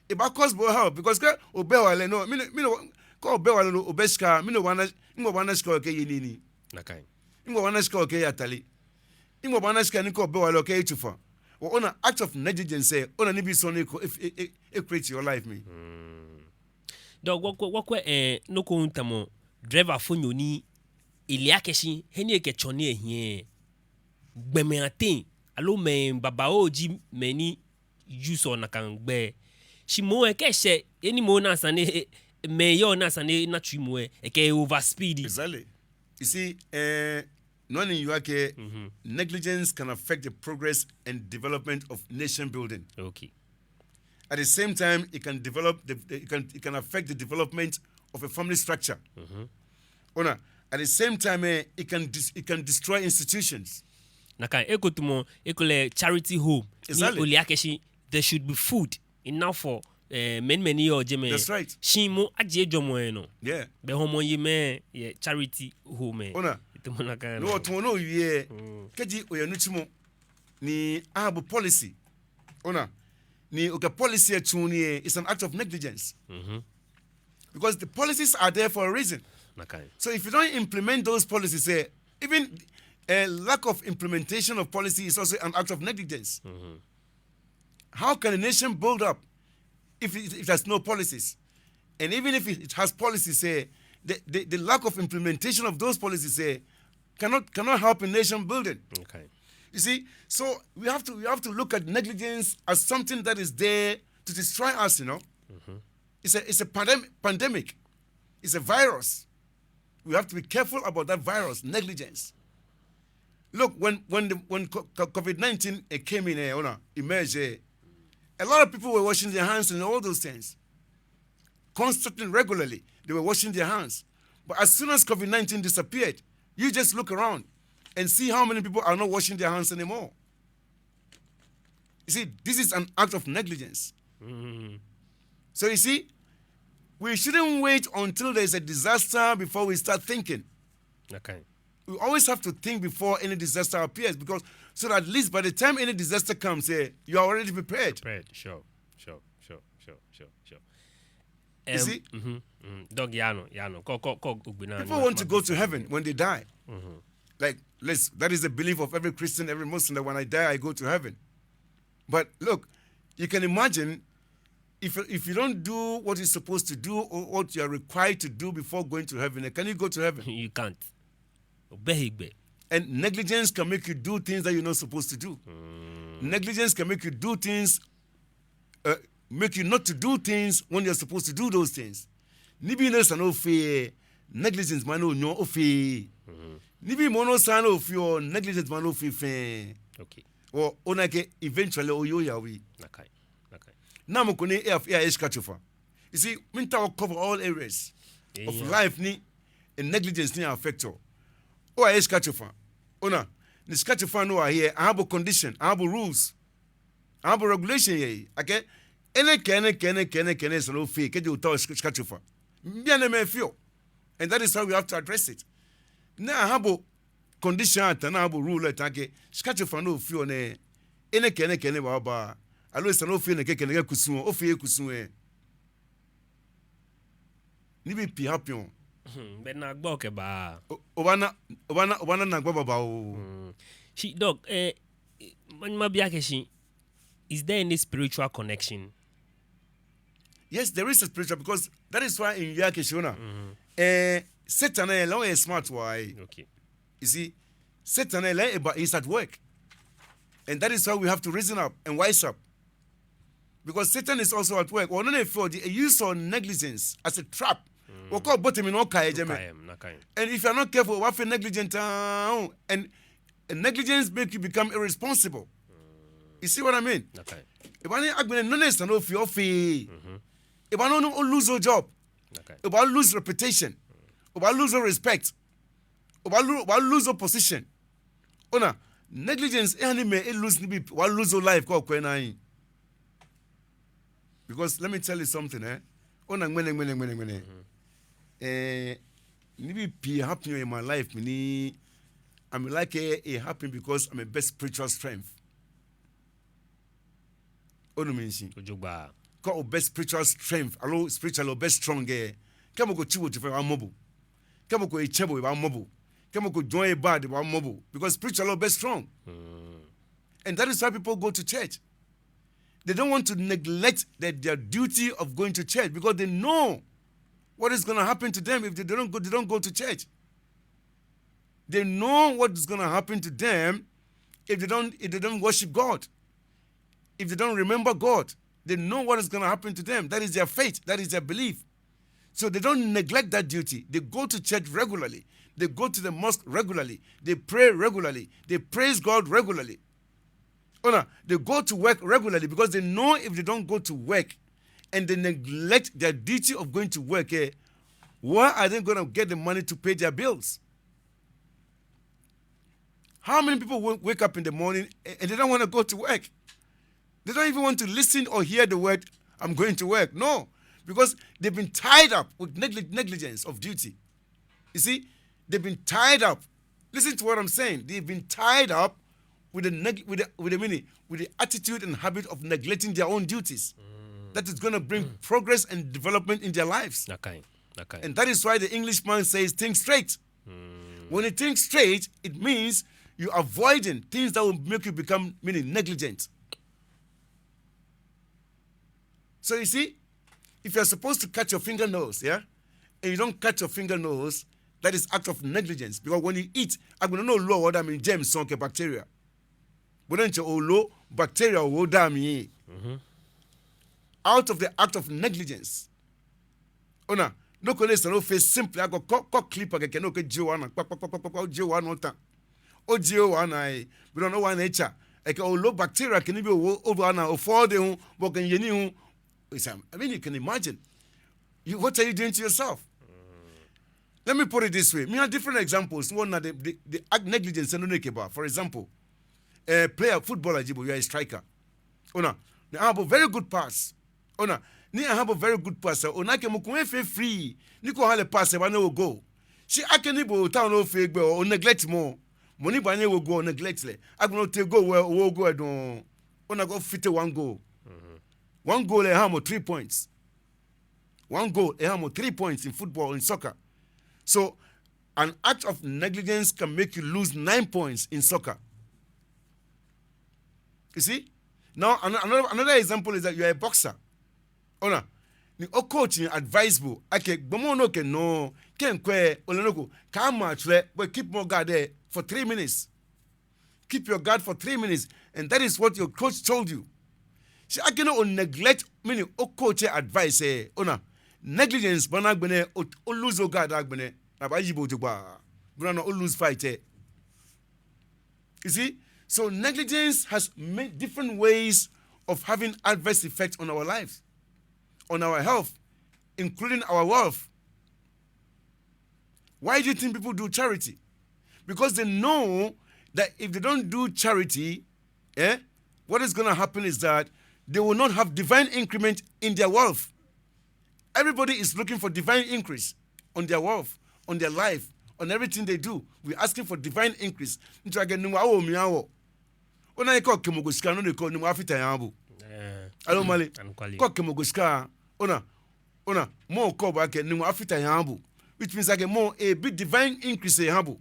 Ebaa-cost bo health, because kɛ obɛ hewalɛ, no, mɛni, mɛni, kɛ obɛ hewalɛ, no, obɛ shika, mɛni obaana, mɛni obaana shika okɛye nii? Nakai. Mɛni obaana shika okɛye atade? Ni mɔ baana shika ni kɛ obɛ wala okɛye tsofa. Ona, act of negligence lɛ, ona nibii sɔŋŋ ni eko, e, e, e, e create yɛ o-life mli. Dɔk, wɔkwɛ, wɔkwɛ, eh, nɔ ko hu tamɔ driver fonyo ni ele akɛ shi he ni ekɛtsɔ nii lɛ ehiɛ, gbɔmɛi ateŋ, aloo mɛi babaoo ji mɛi ni use-ɔ nakai gbɛ. Shi moŋ lɛ kɛ eshɛ he ni mɔ lɛ na sane, mɛi yɔɔ na sane, na tsuimɔ lɛ, ekɛ overspeed. Exactly. You see, eh, nɔ ni miwieɔ akɛ, negligence can affect the progress and development of nation building. Okay. At the same time, it can develop the, the- it can, it can affect the development of a family structure. Ona, at the same time, eh, it can dis- it can destroy institutions. Nakai, eko tamɔ, ekolɛ charity home. Ni Exactly. ole akɛ shi there should be food enough for, eh, many, many yɔɔ jɛmɛ. That's right. Shi moŋ ajie jɔɔmɔ lɛ nɔ. Yeah. Bɛ hɔmɔ yɛ mɛi yɛ charity home lɛ. Ona. Tamɔ nakai No, nɔ. Tamɔ nɔ owie. Kɛji oyɛ nitsumɔ ni aha bo policy. Ona. Ni okɛ policy lɛ tsuuu nii lɛ, it's an act of negligence. Because the policies are there for a reason. Nakai. So if you don't implement those policies, eh, even a lack of implementation of policy is also an act of negligence. How can a nation build up if it, if it has no policies? And even if it, it has policies, eh, the, the, the lack of implementation of those policies, eh, cannot, cannot help in nation building. Okay. You see, so we have to, we have to look at negligence as something that is there to destroy us, you know. It's a, it's a pandem- pandemic. It's a virus. We have to be careful about that virus, negligence. Look, when, when the, when co- co- COVID nineteen, eh, came in, eh, ona, emerged, eh, a lot of people were washing their hands and all those things. Constantly, regularly, they were washing their hands. But as soon as COVID nineteen disappeared, you just look around and see how many people are not washing their hands anymore. You see, this is an act of negligence. So you see, we shouldn't wait until there is a disaster before we start thinking. Okay. We always have to think before any disaster appears, because so that at least by the time any disaster comes, eh, you are already prepared. Prepared, sure, sure, sure, sure, sure, sure. You see? Dɔk, yaa nɔ, yaa nɔ. Kɔ, kɔ, kɔ, ogbe naa, people want to go to heaven when they die. Like, let's, that is the belief of every Christian, every Muslim, that when I die, I go to heaven. But look, you can imagine if, if you don't do what you're supposed to do or what you are required to do before going to heaven, can you go to heaven? You can't. Obɛ hegbɛ. And negligence can make you do things that you're not supposed to do. Negligence can make you do things, uh, make you not to do things when you're supposed to do those things. Nibii ni esa ni ofee, negligence maa ni onyɛɛɛ ofee. Nibii moŋ ni esa ni ofee, negligence maa ni ofee fɛɛ. Okay. Ona akɛ eventually oye oyawu. Nakai, nakai. Namɔ ko ni eya, eyaye shika tsofa. You see, miitao cover all areas of life ni, and negligence ni affect-ɔ. Oyaye shika tsofa. Ona, ni shika tsofa ni oyaye, aha bo condition, aha bo rules, aha bo regulation yɛ he akɛ enɛ kɛ enɛ kɛ enɛ kɛ enɛ kɛ enɛ esa ni ofee kɛji ootao shika, shika tsofa. Bianɛ mɛi feɔ. And that is how we have to address it. Ni aha bo condition lɛ atã, ni aha bo rule lɛ atã akɛ shika tsofa ni ofeɔ nɛɛ, enɛ kɛ enɛ kɛ enɛ baaba. Aloo esa ni ofee nɛkɛ kɛ nɛkɛ kusum lɛ, ofeee kusum lɛ. Nibii pii happen-ɔ. Bɛ naagba okɛbaa. O- obaana, obaana, obaana naagba babaoo. Shi Doc, eh, ma- mabi akɛ shi, is there any spiritual connection? Yes, there is a spiritual, because that is why in Yake Shona, eh, Satan, eh, lɛ hu e-smart waa. Okay. You see, Satan, eh, lɛ eba, he's at work. And that is why we have to reason up and wise up. Because Satan is also at work. Ɔnɔ ni efeɔ ji, e-use-ɔ negligence as a trap. Okɔ bote mli ni okai jɛmɛ. And if you are not careful, obaafee negligent, ah, and, and negligence make you become irresponsible. You see what I mean? Ebaa ni agbɛnɛ nɔ ni esa ni ofee, ofeee. Ebaa ni o-lose o-job. Obaa-lose reputation. Obaa-lose o-respect. Obaa-lo- obaa-lose o-position. Ona, negligence eha ni mɛi e-lose nibii, obaa-lose o-life kɛ okwɛɛɛ nɔ ni. Because let me tell you something, eh? Ona ŋmɛnɛ, ŋmɛnɛ, ŋmɛnɛ, ŋmɛnɛ. Eh, nibii pii happen in my life, mɛni, I'm like, eh, it happened because I'm a best spiritual strength. Onu mi shishi? Ojogbaŋŋ. Kɛ obɛ spiritual strength, aloo spiritually obɛ strong lɛ, kɛ mɔ ko tsi bo tsofa, ebaamɔ bo. Kɛ mɔ ko etsɛ bo, ebaamɔ bo. Kɛ mɔ ko jwɛŋɔ e-bad, ebaamɔ bo. Because spiritually obɛ strong. And that is why people go to church. They don't want to neglect their, their duty of going to church because they know what is gonna happen to them if they don't go, they don't go to church. They know what is gonna happen to them if they don't, if they don't worship God, if they don't remember God. They know what is gonna happen to them. That is their faith. That is their belief. So they don't neglect that duty. They go to church regularly. They go to the mosque regularly. They pray regularly. They praise God regularly. Ona, they go to work regularly because they know if they don't go to work and they neglect their duty of going to work, eh, where are they gonna get the money to pay their bills? How many people wa-, wake up in the morning a-, and they don't wanna go to work? They don't even want to listen or hear the word, "I'm going to work." No, because they've been tied up with negli-, negligence of duty. You see, they've been tied up. Listen to what I'm saying. They've been tied up with the neg-, with the, with the meaning, with the attitude and habit of neglecting their own duties. That is gonna bring progress and development in their lives. Nakai, nakai. And that is why the Englishman says, "Think straight." When you think straight, it means you're avoiding things that will make you become, meaning, negligent. So you see, if you're supposed to cut your fingernails, yeah, and you don't cut your fingernails, that is act of negligence. Because when you eat, agbɛnɛ ni oloɔ, that means germs, some bacteria. But then you olo bacteria, oh, damn. Out of the act of negligence. Ona, nɔ ko ni esa ni ofee simply, akɛ okɔ, kɔ clipper kɛkɛ ni okɛjie owaanaa, kpa, kpa, kpa, kpa, kpa, ojie owaanaa, okpa. Ojie owaanaa, eh, bro, no owaanaa etsa. Ekɛ olo bacteria kɛ nibii, o, owaanaa, ofɔ odɛŋ hu, bo kɛ yɛ nii hu. It's, um, I mean, you can imagine. You, what are you doing to yourself? Let me put it this way. Mihã different examples. Ona the, the, the act negligence, no, no, kɛba. For example, a player, footballer ji bo, you are a striker. Ona, ni ahã bo very good pass. Ona, ni ahã bo very good pass, ona akɛ mɔ ko efee free, ni kɛ ohã lɛ pass, ebaanyɛ ewo goal. Shi akɛni bo otaoɔ ni ofee gbɛ, o-neglect mɔ. Mɔ ni baanyɛ ewo goal, o-neglect lɛ. Agbɛnɛ otee goal, owo goal lɛ dɔŋŋ. Ona akɛ ofite one goal. One goal lɛ hãa mɔ three points. One goal, ehãa mɔ three points in football, in soccer. So, an act of negligence can make you lose nine points in soccer. You see? Now, ano-, another, another example is that you are a boxer. Ona, ni o-coach lɛ advise bo akɛ gbɔmɔ nɔ kɛ nɔ, kɛ okwɛ, ole nɔ ko, kaama tswɛ, but keep your guard there for three minutes. Keep your guard for three minutes, and that is what your coach told you. Shi akɛni o-neglect, meaning o-coach lɛ advice lɛ, ona, negligence baana agbɛnɛ, o-, o-lose o-guard agbɛnɛ, ni abaayi bo jogbaŋŋ. Bro, no, o-lose fight lɛ. You see? So negligence has many different ways of having adverse effect on our lives, on our health, including our wealth. Why do you think people do charity? Because they know that if they don't do charity, eh, what is gonna happen is that they will not have divine increment in their wealth. Everybody is looking for divine increase on their wealth, on their life, on everything they do. We're asking for divine increase. Ntsɔɔ akɛ Nyɔŋmɔ awo mli aha wɔ. Ona akɛ kɛ mɔ ko shika, no ni kɛ Nyɔŋmɔ afite eha bo. Eh. Aloo male? Anɔkwale. Kɛ kɛ mɔ ko shika, ona, ona, mɔ ko baakɛɛ Nyɔŋmɔ afite eha bo. Which means akɛ mɔ lɛ ebi divine increase eha bo.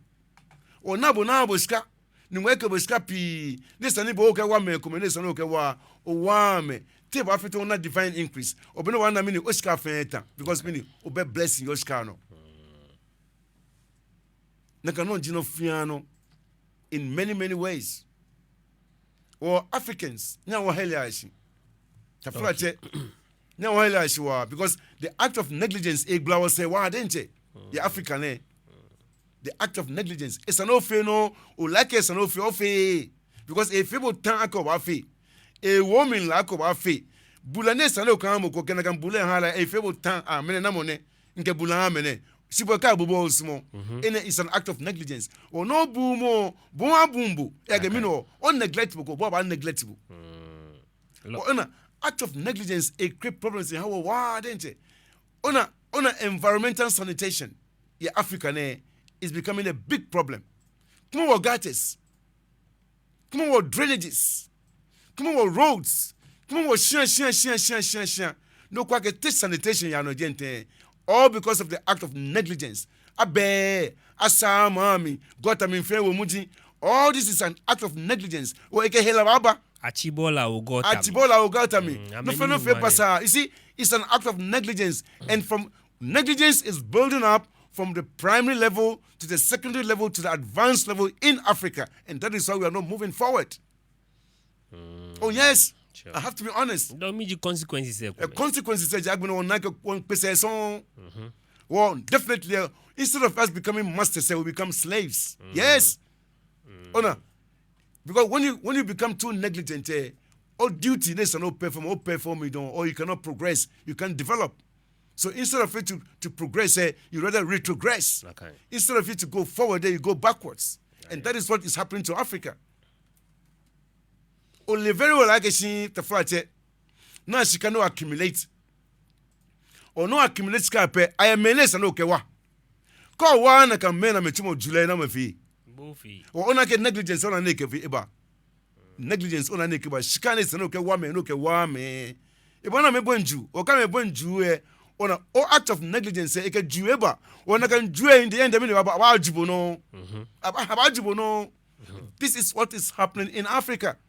Ona bo, ona bo shika. Nyɔŋmɔ ekɛ bo shika pii, ni esa ni bo okɛwa mɛi komɛi, ni esa ni okɛwa, owaaa amɛ. Te ebaafee tɛŋŋ ona divine increase? Obaanyɛ owa, ona mɛni, oshika fɛɛ etã. Because mɛni, obɛ blessing yɛ oshika nɔ. Nakai nɔŋŋ ji nɔ fɛɛ nɔ in many, many ways. Wɔ Africans, nyɛhaa wɔhe alea shi. Taflatsɛ, nyɛhaa wɔhe alea shi waa, because the act of negligence egbala wɔsɛɛ waa diɛŋtsɛ yɛ Africa nɛɛ. The act of negligence. Esa ni ofee nɔ, ole akɛ esa ni ofee, ofeee. Because efee bo tã akɛ obaafee. Ewo omli la akɛ obaafee. Bulɛ ni esa ni okɛha mɔ ko, kɛ nakai bulɛ oha lɛ, efee bo tã, ah, mɛni namɔ nɛ, mikɛ bulɛ aha mɛni. Shi bo kɛ abu bo osumɔɔɔ. Enɛ is an act of negligence. Ona obuuu mɔ, bo hu abuuu bo. Ejaakɛ mɛni, o-neglect mɔ ko, bo hu abaa-neglect bo. Ona, act of negligence e-create problems eha wɔ waa diɛŋtsɛ. Ona, ona environmental sanitation yɛ Africa nɛɛ is becoming a big problem. Kwɛmɔ wɔ gutters, kwɛmɔ wɔ drainages, kwɛmɔ wɔ roads, kwɛmɔ wɔ shia, shia, shia. Ni okwɛ akɛ te sanitation yaa nɔ jɛi tɛŋŋ? All because of the act of negligence. Abɛɛɛ, asaaa maŋ mli, gutter mli fɛɛ ewo muji. All this is an act of negligence. Or ekɛ hela baaba. Atsibɔla ogɔta mi. Atsibɔla ogɔta mi. Mm, no fɛɛ no fɛɛ basaa. You see, it's an act of negligence. And from negligence is building up from the primary level to the secondary level to the advanced level in Africa. And that is why we are not moving forward. Oh, yes. I have to be honest. Don't mean the consequences. The consequences, agbɛnɛ wɔnaa akɛ wɔmiikpe sɛɛ sɔŋŋ. Well, definitely, uh, instead of us becoming masters, uh, we become slaves. Yes. Ona. Because when you, when you become too negligent, eh, all duty ni esa ni operform, operform it, or you cannot progress, you can't develop. So instead of you to, to progress, eh, you rather retrogress. Instead of you to go forward, eh, you go backwards. And that is what is happening to Africa. Ole very well akɛ shi taflatsɛ, ona shika ni o-accumulate. Ona o-accumulate shika pɛ, ayɛ mɛi ni esa ni okɛwa. Kɛ owaaa nakai mɛi ni amɛtsumɔ juu lɛ, namɔ fee? Ona akɛ negligence ona ni ekɛfee eba. Negligence ona ni ekɛba. Shika ni esa ni okɛwa amɛ, ni okɛwaaa amɛ. Eba ni amɛbɔi juu, okɛ amɛ bɔi juu lɛ. Ona, o-act of negligence lɛ, ekɛ juu eba. Ona akɛ juu lɛ, in the end, mɛni baaba, abaaju bo nɔ. Aba, abaaju bo nɔ. This is what is happening in Africa.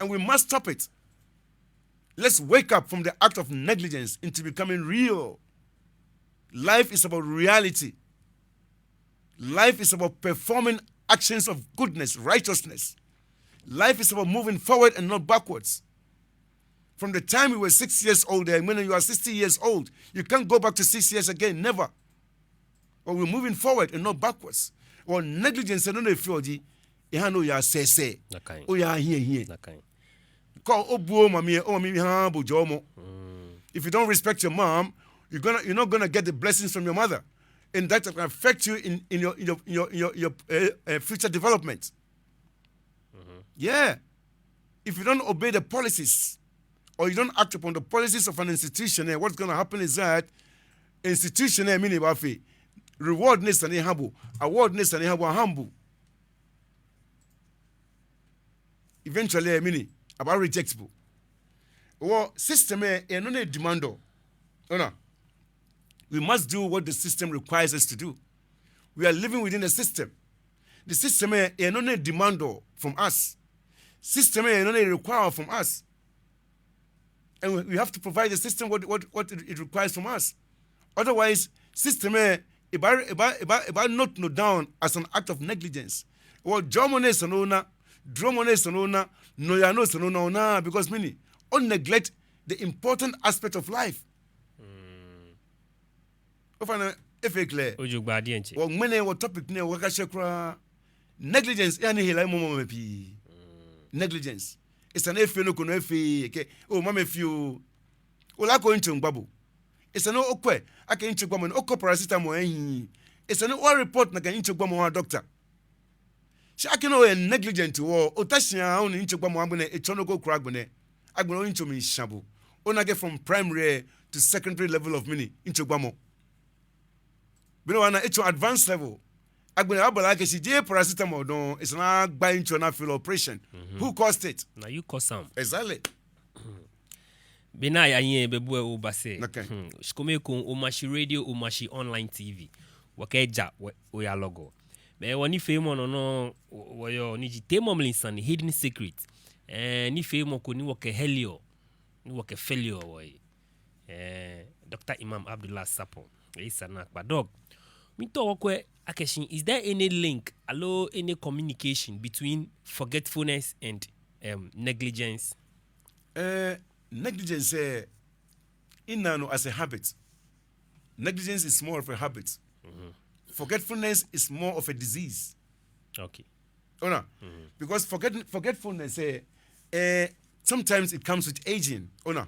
And we must stop it. Let's wake up from the act of negligence into becoming real. Life is about reality. Life is about performing actions of goodness, righteousness. Life is about moving forward and not backwards. From the time you were six years old, eh, when you are sixty years old, you can't go back to six years again, never. But we're moving forward and not backwards. Or negligence, no, no, if you are the, ehaa ni oyaa sɛɛsɛɛ. Oyaa hiɛhiɛ. Kɛ obuuu omami lɛ, omami haaa bo jɔɔmɔ. If you don't respect your mom, you're gonna, you're not gonna get the blessings from your mother. And that can affect you in, in your, in your, in your, in your, your, eh, eh, future development. Yeah. If you don't obey the policies, or you don't act upon the policies of an institution, eh, what's gonna happen is that institution lɛ, mɛni ebaafee? Reward ni esa ni eha bo, award ni esa ni eha bo, ahaaa bo. Eventually, eh, mɛni, abaa-reject bo. Wɔ system lɛ, eh, nɔ ni e-demand-ɔ. Ona. We must do what the system requires us to do. We are living within the system. The system lɛ, eh, nɔ ni e-demand-ɔ from us. System lɛ, eh, nɔ ni e-require from us. And we, we have to provide the system what, what, what it, it requires from us. Otherwise, system lɛ, ebaa, ebaa, ebaa, ebaa-note no down as an act of negligence. Wɔ jɔɔmɔ ni esa ni ona, duromɔ ni esa ni ona, nɔyaa ni esa ni ona, onaaa, because mɛni, o-neglect the important aspect of life. Ofainɛ, efee clear. Ojogbaŋŋ diɛŋtsɛ. Wɔ ŋmɛnɛ wɔ topic nɛɛ wɔkakashɛ kwraa. Negligence, ehaa ni hela emɔmɔ mɛi pii. Negligence. Esa ni efee nɔ ko ni efeee, ekɛɛ, oo, mamɛ fioo. Ole akɛ oyitso miigba bo. Esa ni okwɛ akɛ yitsogbamɔ ni, okɔ paracetamol ehi. Esa ni o-report nakai yitsogbamɔ oha doctor. Shi akɛni oyɛ negligent hewɔ, ota shi aahu ni yitsogbamɔ agbɛnɛ etsɔɔɔ nɔ ko kwraa agbɛnɛ. Agbɛnɛ oyitso miishã bo. Ona akɛ from primary to secondary level of mɛni, yitsogbamɔ. Be ni obaana etsɔ advanced level. Agbɛnɛ abaale akɛ shi jeee paracetamol dɔŋŋ, esa ni agba yitso ni afee lɛ operation. Who caused it? Na you cause am. Exactly. Be ni aya hiɛ be bu ɛ oba sɛɛ. Nakai. Hmm. Shikome ekoŋŋ, Omashi Radio, Omashi Online T V. Wɔkɛ ja, wɔ, oya lɔgɔ. Be wɔnifeemɔ nɔ nɔŋŋ, wɔ, wɔyɔɔ ni ji Teemɔ Mli Sane, Hidden Secret. Eh, nifeemɔ ko ni wɔkɛhɛleɔ, ni wɔkɛfɛleɔ wɔhe. Eh, Doctor Imam Abdullah Sarpong. Eyi sa na kpa. Doc, miitao wɔkwɛ akɛ shi, is there any link, aloo any communication between forgetfulness and, um, negligence? Eh, negligence, eh, ina no as a habit. Negligence is more of a habit. Forgetfulness is more of a disease. Okay. Ona, because forget, forgetfulness, eh, eh, sometimes it comes with aging. Ona.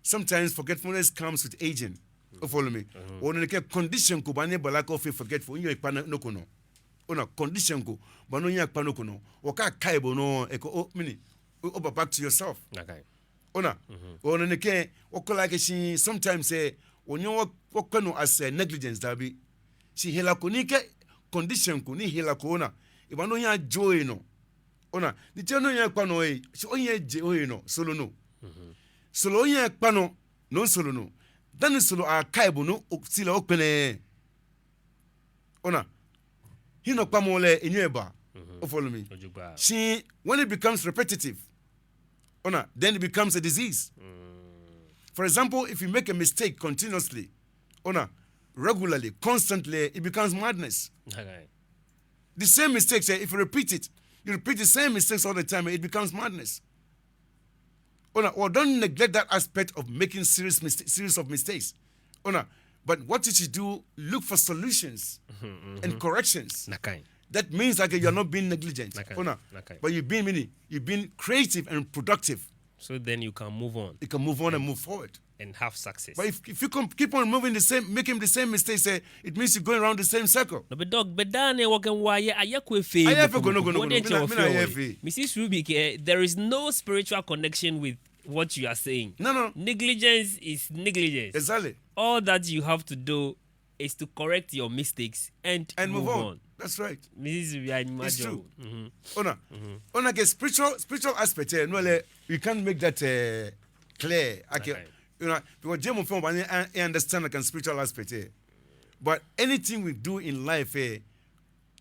Sometimes forgetfulness comes with aging. O-follow me? Ona, nɛkɛ condition ko baa ni ebaala akɛ ofee forgetful. Onyɛŋ okpa nɔ, nɔ ko nɔ. Ona, condition ko baa ni onyɛŋ okpa nɔ ko nɔ. Okaakai bo nɔ, eko, o, mɛni, o, oba back to yourself. Ona, ona nɛkɛ, wɔkɛɛ lɛ akɛ shi sometimes, eh, wɔnyɛŋ wɔ, wɔkwɛ no as, eh, negligence, dabi. Shi hela ko ni kɛ condition ko ni hela ko ona, ebaa ni onyɛŋ oje ohe nɔ. Ona, ni tsɛ ni onyɛŋ okpa nɔ lɛ, shi onyɛŋ oje ohe nɔ, solo no. Solo onyɛŋ okpa nɔ, no solo no. Dani solo akai bo no, o, shi lɛ okpɛlɛ. Ona, hiɛnɔkpamɔ lɛ enyɔ eba. Ofollow me? Shi when it becomes repetitive, ona, then it becomes a disease. For example, if you make a mistake continuously, ona, regularly, constantly, it becomes madness. The same mistakes, eh, if you repeat it, you repeat the same mistakes all the time, it becomes madness. Ona, or don't neglect that aspect of making serious mista- series of mistakes. Ona, but what you should do, look for solutions and corrections. That means like you are not being negligent. Ona, but you've been meaning, you've been creative and productive. So then you can move on. You can move on and move forward. And have success. But if, if you can keep on moving the same, making the same mistakes, eh, it means you're going around the same circle. No, but doc, but then, eh, working why, eh, ayɛ ko efee. Ayɛ ko no, no, no, no. Missus Ruby, eh, there is no spiritual connection with what you are saying. No, no. Negligence is negligence. Exactly. All that you have to do is to correct your mistakes and, and move on. That's right. Missus Ruby, I imagine. It's true. Ona, ona ke spiritual, spiritual aspect, eh, no, like, we can't make that, eh, clear. Okay. You know, because Jemo from I, I understand like a spiritual aspect, eh. But anything we do in life, eh,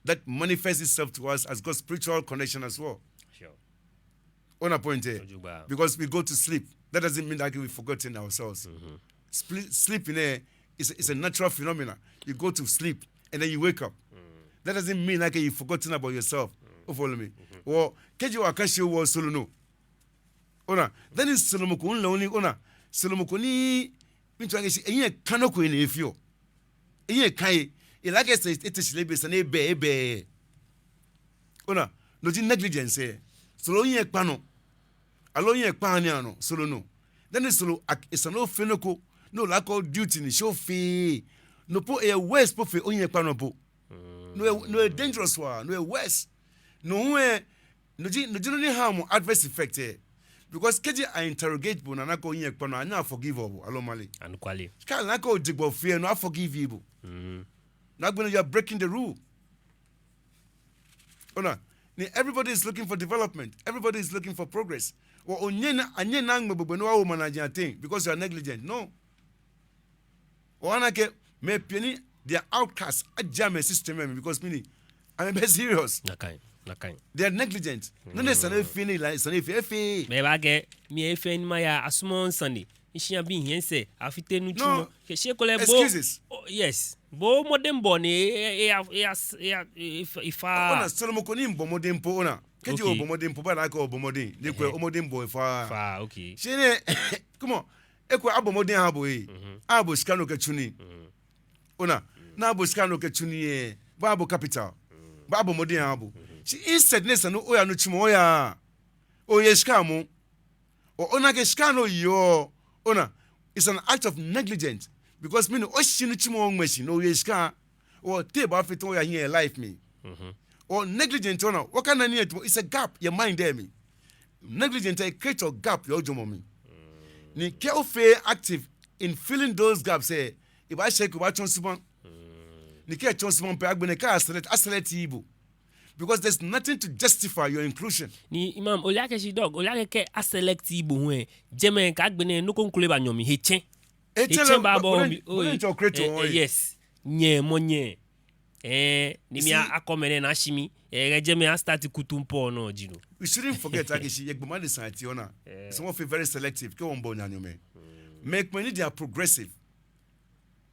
that manifests itself to us has got spiritual connection as well. Sure. Ona point, eh? Because we go to sleep. That doesn't mean that we've forgotten ourselves. Spli- sleeping, eh, is, is a natural phenomenon. You go to sleep and then you wake up. That doesn't mean like you've forgotten about yourself. Ofollow me? Or kɛji wɔkɛɛ shi wɔsɔlemɔ nɔ. Ona, then it's sɔlemɔ ko nle only, ona, sɔlemɔ ko ni, mean to say, enyɛ kano ko ni efeɔ. Enyɛ kã ye, elakɛ esa, ete shi lɛ be esa ni ebɛ, ebɛ. Ona, no ji negligence, eh. Sɔlemɔ enyɛ kpa nɔ. Aloo enyɛ kpa ni anɔ, sɔlemɔ nɔ. Then sɔlemɔ, ak- esa ni ofee nɔ ko, no like o duty ni shi ofee. No po e worse po fe ohiɛ kpa nɔ po. No e, no e dangerous waa, no e worse. No hu e, no ji, no ji nɔ ni haa mɔ adverse effect, eh. Because kɛji a interrogate bo ni ana akɛ ohiɛ kpa nɔ, anyɛɛɛ a forgive bo, aloo male. Anɔkwale. Kɛ ana akɛ ojegbɔ fee, no a forgive bo. No agbɛnɛ you are breaking the rule. Ona, ni everybody is looking for development. Everybody is looking for progress. Wɔ onyɛ na, anyɛ na aŋmɛ bo gbɛ ni owo managing thing because you are negligent. No. Ona akɛ mɛi pii ni they are outcasts, ajie amɛ system mli because mɛni, amɛbɛ serious. Nakai, nakai. They are negligent. Nɔ ni esa ni efee ni la, esa ni efee, efeee. Mɛi baakɛɛ, mi efee ni maya, asumɔɔɔ misane. Mishia bi hiɛ sɛɛ, afite nitsumɔ. No. Kɛ shi ekolɛ bo. Excuses. Oh, yes. Bo mɔdɛŋbɔɔ ni e, e, e, e, e, e, e, efa. Ona, sɔlemɔ ko ni bɔ mɔdɛŋ po ona. Kɛji obɔ mɔdɛŋ po, baana akɛ obɔ mɔdɛŋ. Ni kwɛ, omɔdɛŋbɔɔ efa. Fa, okay. Shi nɛɛ, come on. Ekolɛ abɔ mɔdɛŋ aha bo ee. Aha bo shika ni okɛtsu nii. Ona, ni abɔ shika ni okɛtsu nii ee. Baabɔ capital. Baabɔ mɔdɛŋ aha bo. Shi instead ni esa ni oya nitsumɔ oya. Oye shika moŋ. Ona akɛ shika ni oyeɔ, ona, it's an act of negligence. Because mɛni, oshi nitsumɔ oŋmɛ shi ni oye shika. Te baafee tɛŋŋ oyahi yɛ life mli. Negligent ona, wɔkana nii yɛ tamɔ, it's a gap yɛ mind lɛ mli. Negligent e create gap yɛ ojwɛŋmɔ mli. Ni kɛ ofeee active in filling those gaps lɛ, ebaashɛ ko ebaatsɔ subaŋ. Ni kɛ etsɔ subaŋ pɛ agbɛnɛ kɛ a select, a select-ii bo. Because there's nothing to justify your inclusion. Ni imam, ole akɛ shi doc, ole akɛ kɛ a select-ii bo hu ee, jɛmɛ kɛ agbɛnɛ nɔ ko ŋkolo baanyɔ mli, hetsɛ̃. Hetsɛ̃ lɛ baabɔ mli, bo, bo, oh, bo ni ŋtsɔ create eh, eh, yes. Nyɛ mɔ nyɛ. Eh, ni mi a, akɔ mɛnɛ na shi mi. Eh, jɛmɛ a start kutumpɔɔ nɔ ji no. We shouldn't forget akɛ shi yɛ gbɔmɔ adesa ati ona. Some of it very selective. Kɛ wɔbɔ naanyo mɛi. Mɛi komɛi ni they are progressive.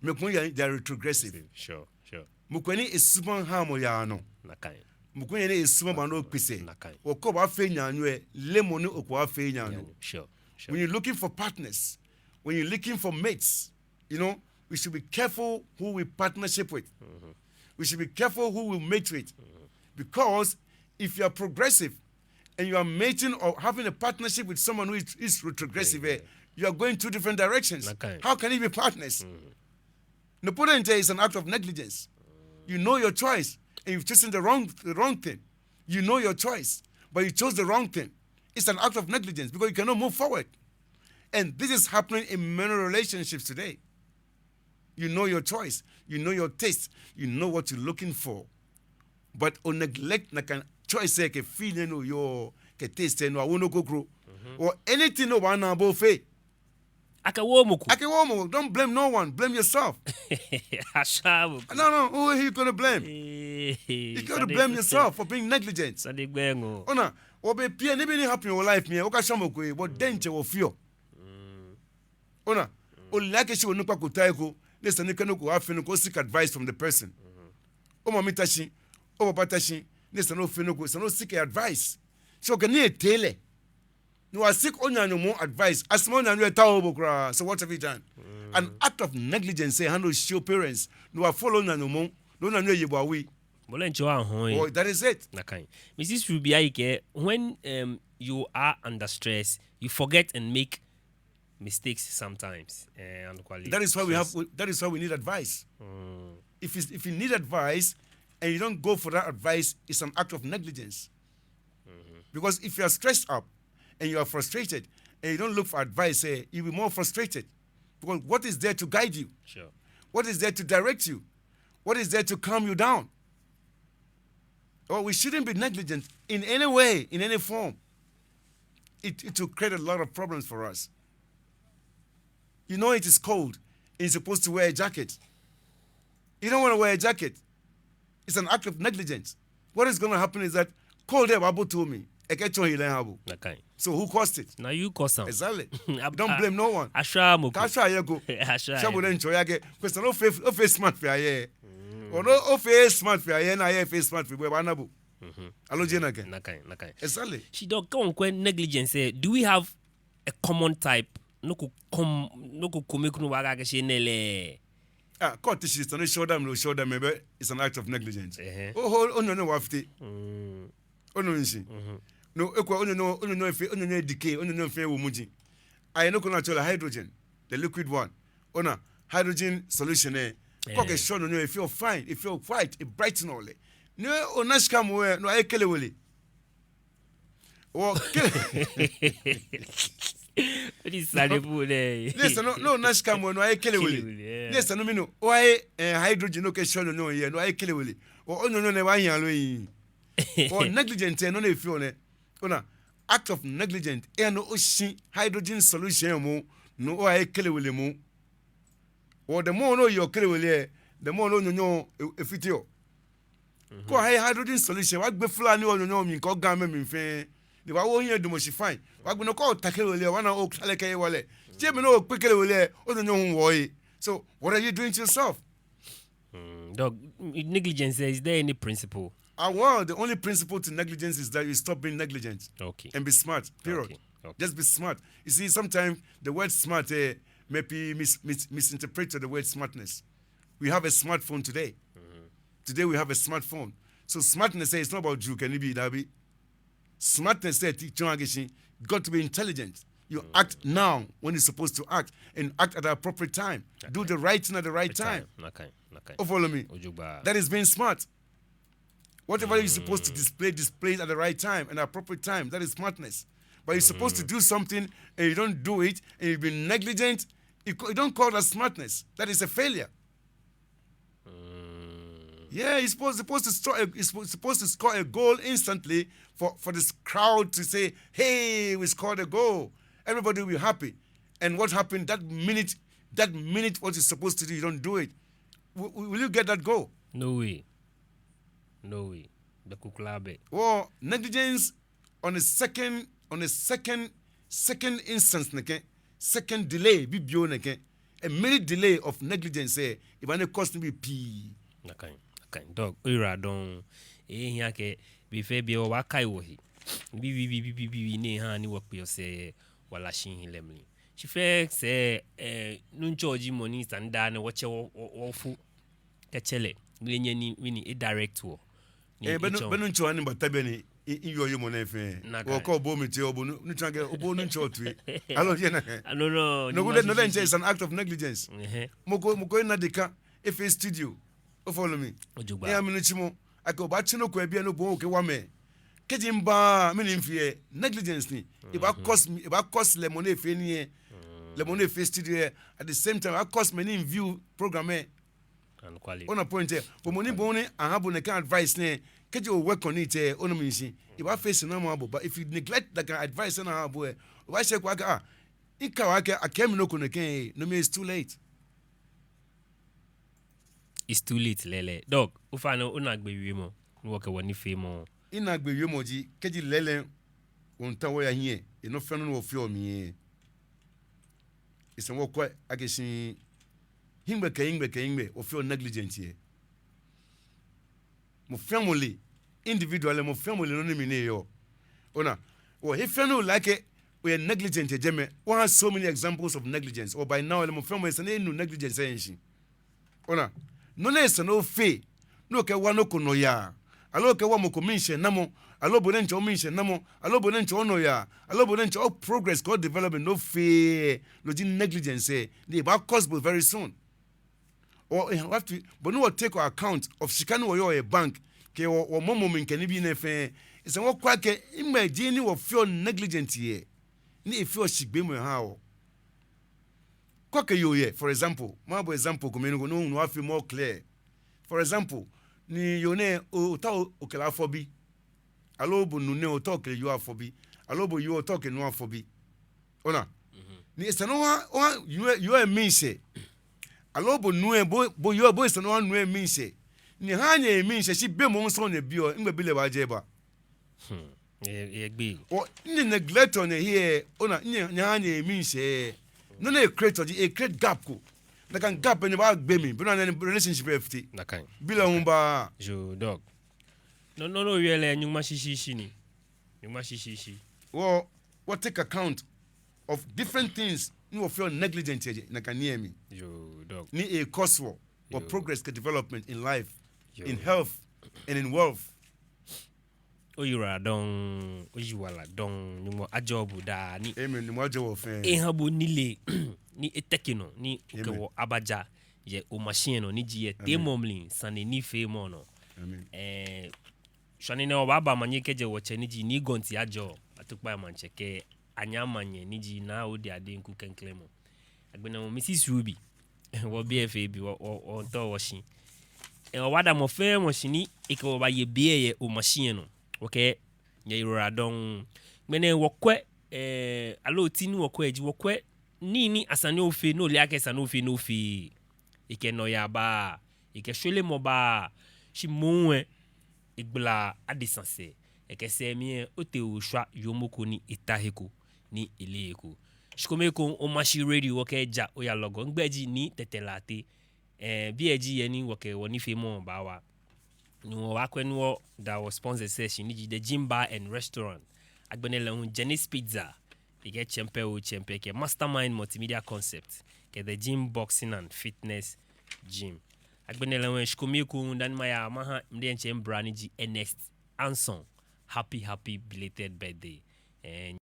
Mɛi komɛi yɛ, they are retrogressive. Sure, sure. Mɔ ko ni esubaŋ haa mɔ yaa nɔ. Nakai. Mɔ ko yɛ ni esubaŋ baana okpese. Nakai. Okɔ baafee naanyo lɛ, le mɔ ni okɔ baafee naanyo. Sure, sure. When you're looking for partners, when you're looking for mates, you know, we should be careful who we partnership with. We should be careful who we mate with. Because if you are progressive, and you are mating or having a partnership with someone who is, is retrogressive, eh, you are going two different directions. Nakai. How can you be partners? No point there is an act of negligence. You know your choice, and you've chosen the wrong, the wrong thing. You know your choice, but you chose the wrong thing. It's an act of negligence because you cannot move forward. And this is happening in many relationships today. You know your choice. You know your taste. You know what you're looking for. But o neglect nakai choice lɛ kɛ feeling lɛ ni oyɔɔ kɛ taste lɛ ni oyawo nɔ kroko. Or anything ni obaana bo fee. Akɛwooo mɔ ko. Akɛwooo mɔ ko. Don't blame no one. Blame yourself. Ashwaa mɔ ko. No, no. Who are you gonna blame? You gotta blame yourself for being negligent. Ona, wɔbɛ pii, nibii ni happen in your life mli, okashwɛ mɔ ko, but then che wɔ fear. Ona, ole akɛ shi onukpa ko ta he ko, ni esa ni kɛ nɔ ko afee nɔ ko, o seek advice from the person. Omami ta shi, opapa ta shi, ni esa ni ofee nɔ ko, esa ni o seek advice. So kɛ nii etee lɛ, ni oya seek onaanyo mɔ advice, asɛɛ mɔ onaanyo etaooo bo kwraa. So what have you done? An act of negligence lɛ, ha ni oshi o parents, ni oya follow onaanyo mɔ, ni onaanyo eye bo awui. Bo lɛ ntsɛ oha ohe. Oh, that is it. Nakai. Missus Ruby Ayike, when um, you are under stress, you forget and make mistakes sometimes. Eh, and quality. That is why we have. That is why we need advice. If you, if you need advice and you don't go for that advice, it's an act of negligence. Because if you are stressed up and you are frustrated and you don't look for advice, eh, you'll be more frustrated. Because what is there to guide you? Sure. What is there to direct you? What is there to calm you down? Oh, we shouldn't be negligent in any way, in any form. It, it will create a lot of problems for us. You know it is cold, and you're supposed to wear a jacket. You don't want to wear a jacket. It's an act of negligence. What is gonna happen is that cold lɛ baabote omli, ekɛtsɔ hela eha bo. Nakai. So who caused it? Now you cause am. Exactly. Don't blame no one. Ashwaa mɔ ko. Kaashwa yeko. Ashwaa yeko. Shwɛ bo diɛŋtsɛ oya kɛ. Kwɛ sɛɛ nɔ ofee, ofee smart fe ayɛ. Ona ofee smart fe ayɛ, ni ayɛ fee smart fe bo, ebaana bo. Aloo jeee nakai? Nakai, nakai. Exactly. Shi dɔk kɛ wɔŋkwɛ negligence lɛ, do we have a common type? Nɔ ko com, nɔ ko kome ko ni wɔbaakɛɛ akɛ shi enɛ lɛ. Ah, kɛ ote shi sane show them, no show them, maybe it's an act of negligence. Oho, onyɛmi nɔ wa fite. Onu mishishi? No, ekolɛ onyɛmi nɔ, onyɛmi nɔ efee, onyɛmi nɔ edike, onyɛmi nɔ efee wo muji. Ayɛ nɔ ko ni atsɛɔ lɛ hydrogen, the liquid one. Ona, hydrogen solution lɛ. Kɛ okɛshɔ onyɛmi nɔ, efeɔ fine, efeɔ white, e brighten lɛ. Ni ona shika moŋ lɛ, no ahe kelewele. Wɔ kele. Odi sane bu lɛ. Ni esa ni, ni ona shika moŋ lɛ, no ahe kelewele. Ni esa ni mɛni, ohe, eh, hydrogen ni okɛshɔ onyɛmi nɔ lɛ, no ahe kelewele. Wɔ onyɛmi nɔ lɛ, wa nya lo yi. Wɔ negligent lɛ, no ni efeɔ nɛ. Ona, act of negligent, eha ni oshi hydrogen solution moŋ, no ohe kelewele moŋ. Wɔ the more ni oyeɔ kelewele lɛ, the more ni onyɛmi nɔ e, efiteɔ. Kɛ ohe hydrogen solution, wɔgbe fula ni onyɛmi nɔ mli kɛ ogamɛi mli fɛɛ. Ni wɔwo ohiɛ damɔ shi fine. Wɔgbe nɔ kɛ ota kelewele lɛ, wɔna okla lɛ kɛ ewala. Jeee mɛni okpe kelewele lɛ, onyɛmi nɔ hu wo ohe. So, what are you doing to yourself? Dɔk, negligence, is there any principle? Ah, well, the only principle to negligence is that you stop being negligent. Okay. And be smart. Period. Okay. Okay. Just be smart. You see, sometimes the word smart, eh, may be mis, mis, misinterpreted the word smartness. We have a smartphone today. Today we have a smartphone. So smartness, eh, is not about you can be dabi. Smartness lɛ, ti tsɔɔ akɛ shi, you got to be intelligent. You act now when you're supposed to act, and act at the appropriate time. Do the right thing at the right time. Nakai, nakai. Oh, follow me. That is being smart. Whatever you're supposed to display, display it at the right time and appropriate time. That is smartness. But you're supposed to do something and you don't do it, and you've been negligent, you, you don't call that smartness. That is a failure. Yeah, he's supposed, supposed to score. A, he's supposed, supposed to score a goal instantly for, for this crowd to say, "Hey, we scored a goal." Everybody will be happy. And what happened that minute? That minute, what you're supposed to do, you don't do it. W, w, will you get that goal? No way. No way. Bɛ kukulaa bɛ. Wɔ negligence on a second, on a second, second instance nɛkɛ, second delay bibioo nɛkɛ, a mere delay of negligence lɛ, ebaa ni cause nibii pii. Nakai, nakai. Dɔk, oyiwala dɔŋŋ. Ehia akɛ be fɛɛ be wɔbaakai wɔhe. Bibii, bibii, bibii, bibii ni haa ni wɔkpeɔ sɛɛ yɛ wala shihilɛ mli. Shi fɛɛ sɛɛ, eh, Nuŋtsɔ ji mɔ ni esa ni daa nɛɛ wɔtsɛ wɔ, wɔ, wɔfo. Kɛtsɛ lɛ, mile nyɛ ni, mini, e direct wɔ. Ni, eh, bɛ nu, etsɔ. Bɛ Nuŋtsɔ ni bata biɛ ni, i, i yɔɔ yɛ mɔ nɛɛ fɛɛ. Nakai. Wɔkɔ bo mi tsɛ, obo nu, Nuŋtsɔ kɛ, obo Nuŋtsɔ toi. Aloo, yɛ nakai. Aloo, no, no, no, ko lɛ, no lɛ ntsɛ is an act of negligence. Mɔ ko, mɔ ko ena deka, efee studio. Oh, follow me. Ojogbaŋŋ. Eha mi nitsumɔ. Akɛ obaatsi nɔ ko yɛ biɛ ni obo okɛwa mɛi. Kɛji mba, mɛni mifee lɛ, negligence ni. Ebaa cause mi, ebaa cause lɛ mɔ ni efee nii lɛ. Lɛ mɔ ni efee studio lɛ. At the same time, ebaa cause mɛi ni view program lɛ. Ona point lɛ. Bo mɔ ni bo ni aha bo nɛkɛ advice nɛɛ, kɛji o work on it lɛ, ona mishishi, ebaa face nɔ ni aha bo. But if you neglect that kind of advice ni aha bo lɛ, obaashɛ ko akɛ, ah, Ika wa akɛ akɛ mi nɔ ko nɛkɛ, no mli it's too late. It's too late lɛɛlɛŋ. Doc, ofainɛ onaagbee wiemɔ, ni wɔkɛ wɔnifeemɔ. Minaagbee wiemɔ ji, kɛji lɛɛlɛŋ wɔmiitao wɔya hiɛ, yɛ nɔ fɛɛ nɔ ni wɔfeɔ mli lɛ, esa wɔkwɛ akɛ shi hiɛgbɛ kɛ hiɛgbɛ kɛ hiɛgbɛ wɔfeɔ negligent yɛ. Mɔ fɛɛ mɔ le, individually, mɔ fɛɛ mɔ le nɔ ni mli ni eyɔɔ. Ona, wɔ he fɛɛ ni ole akɛ oyɛ negligent yɛ jɛmɛ. Wɔ ha so many examples of negligence. Wɔ by now lɛ mɔ fɛɛ mɔ esa ni enu negligence lɛ shishi. Ona, nɔ ni esa ni ofee, ni okɛwa nɔ ko nɔyaa, aloo okɛwa mɔ ko miishɛɛnamɔ, aloo bo diɛŋtsɛ omiishɛɛnamɔ, aloo bo diɛŋtsɛ onɔyaa, aloo bo diɛŋtsɛ o progress kɛ o development ni ofeɔ, no ji negligence lɛ, ni ebaa cause bo very soon. Wɔ, eh, have to, bɔ ni wɔ take account of shika ni wɔyɔɔ yɛ bank, kɛ wɔ, wɔmɔmɔ mli kɛ nibii nɛɛ fɛɛ, esa ni wɔkwɛ akɛ, hiɛgbɛ ji ni wɔfeɔ negligent yɛ, ni efeɔ shigbeemɔ ehaa wɔ. Kɛ okɛ yoo yɛ, for example, maha bo example kome ni onu, onu afee more clear. For example, ni yoo nɛɛ, o, otaoɔ okɛ lɛ afɔ bi. Aloo bo nuu nɛɛ otaoɔ okɛ yoo afɔ bi. Aloo bo yoo otaoɔ okɛ nuu afɔ bi. Ona. Ni esa ni oha, oha yoo lɛ, yoo lɛ miishɛɛ. Aloo bo nuu lɛ, bo, bo yoo lɛ, bo esa ni oha nuu lɛ miishɛɛ. Ni ha nyɛ miishɛɛ, shi be mɔ ŋ sɔŋŋ nyɛbiɔ, hiɛgbɛ bi lɛ baajɛ eba. Hmm. Yɛ, yɛ gbi. Wɔ, nyɛ neglect-ɔ nyɛhe lɛ, ona, nyɛ, nyɛha nyɛ miishɛɛ. Nɔ ni e-create-ɔ ji, e-create gap ko. Nakai gap lɛ nyɛbaagbe mli, bɔ ni anyɛ relationship lɛ afite. Nakai. Bi lɛ hu baa. Yoo, Doc. Nɔ, nɔ, nɔ ni owie lɛ, nyɔŋma shishishi ni. Nyɔŋma shishishi. Wɔ, wɔ take account of different things ni wɔfeɔ negligent yɛ nakai nii lɛ mli. Yoo, Doc. Ni e-cause wɔ, wɔ progress kɛ development in life, in health, and in wealth. Oyiwaladɔŋŋ, oyiwaladɔŋŋ, Nyɔŋmɔ ajɔɔ bo daa ni. Amen, Nyɔŋmɔ ajɔɔ wɔ fɛɛ. Eha bo nilee ni eteke nɔ, ni okɛ wɔ abaja yɛ Omashi lɛ nɔ, ni ji yɛ teemɔ mli sane nifeemɔ nɔ. Amen. Ɛɛ, shwane nɛɛ wɔbaaba omanye kɛjɛ wɔtsɛ ni ji Nii Gɔnti Ajɔ, Atukpai maŋtsɛ kɛ Anyaa Manyɛ ni ji Naa Odi Adenku klɛŋklɛŋ mɔ. Agbɛnɛ wɔ Mrs Ruby, wɔbi efee bi, wɔ, wɔ, wɔmiitao wɔshi. Ɛɛ, wɔbaada mɔ fɛɛ mɔ shi ni ekɛ wɔ baye be yɛ Omashi lɛ nɔ. Wɔkɛɛ nyɛyiwaladɔŋŋ. Agbɛnɛ wɔkwɛ, ɛɛ, aloo oti ni wɔkwɛ lɛ ji wɔkwɛ nii ni esa ni ofee, ni ole akɛ esa ni ofee, ni ofeee. Ekɛ nɔyaa baa, ekɛ shweremɔ baa, shi moŋ lɛ, egbalaa adesa sɛɛ. Ekɛ sɛɛ mli lɛ, otee oshwa yoomo ko ni eta he ko, ni eleee he ko. Shikome ekoŋŋ, Omashi Radio, wɔkɛɛ ja oya lɔgɔ. Migbɛi ji Nii Tetteh Lartey. Ɛɛ, biɛ ji he ni wɔkɛ wɔnifeemɔ baawa. Ni wɔbaakwɛ ni wɔda wɔ sponsors lɛ shi ni ji The Gym Bar and Restaurant. Agbɛnɛ lɛ hu Jenny's Pizza. Ekɛ Chempe oo Chempe kɛ Mastermind Multimedia Concept kɛ The Gym Boxing and Fitness Gym. Agbɛnɛ lɛ hu shikome ekoŋŋ dani maya maha midiɛŋtsɛ mibra ni ji Ernest Anson. Happy, happy belated birthday. Ɛɛ,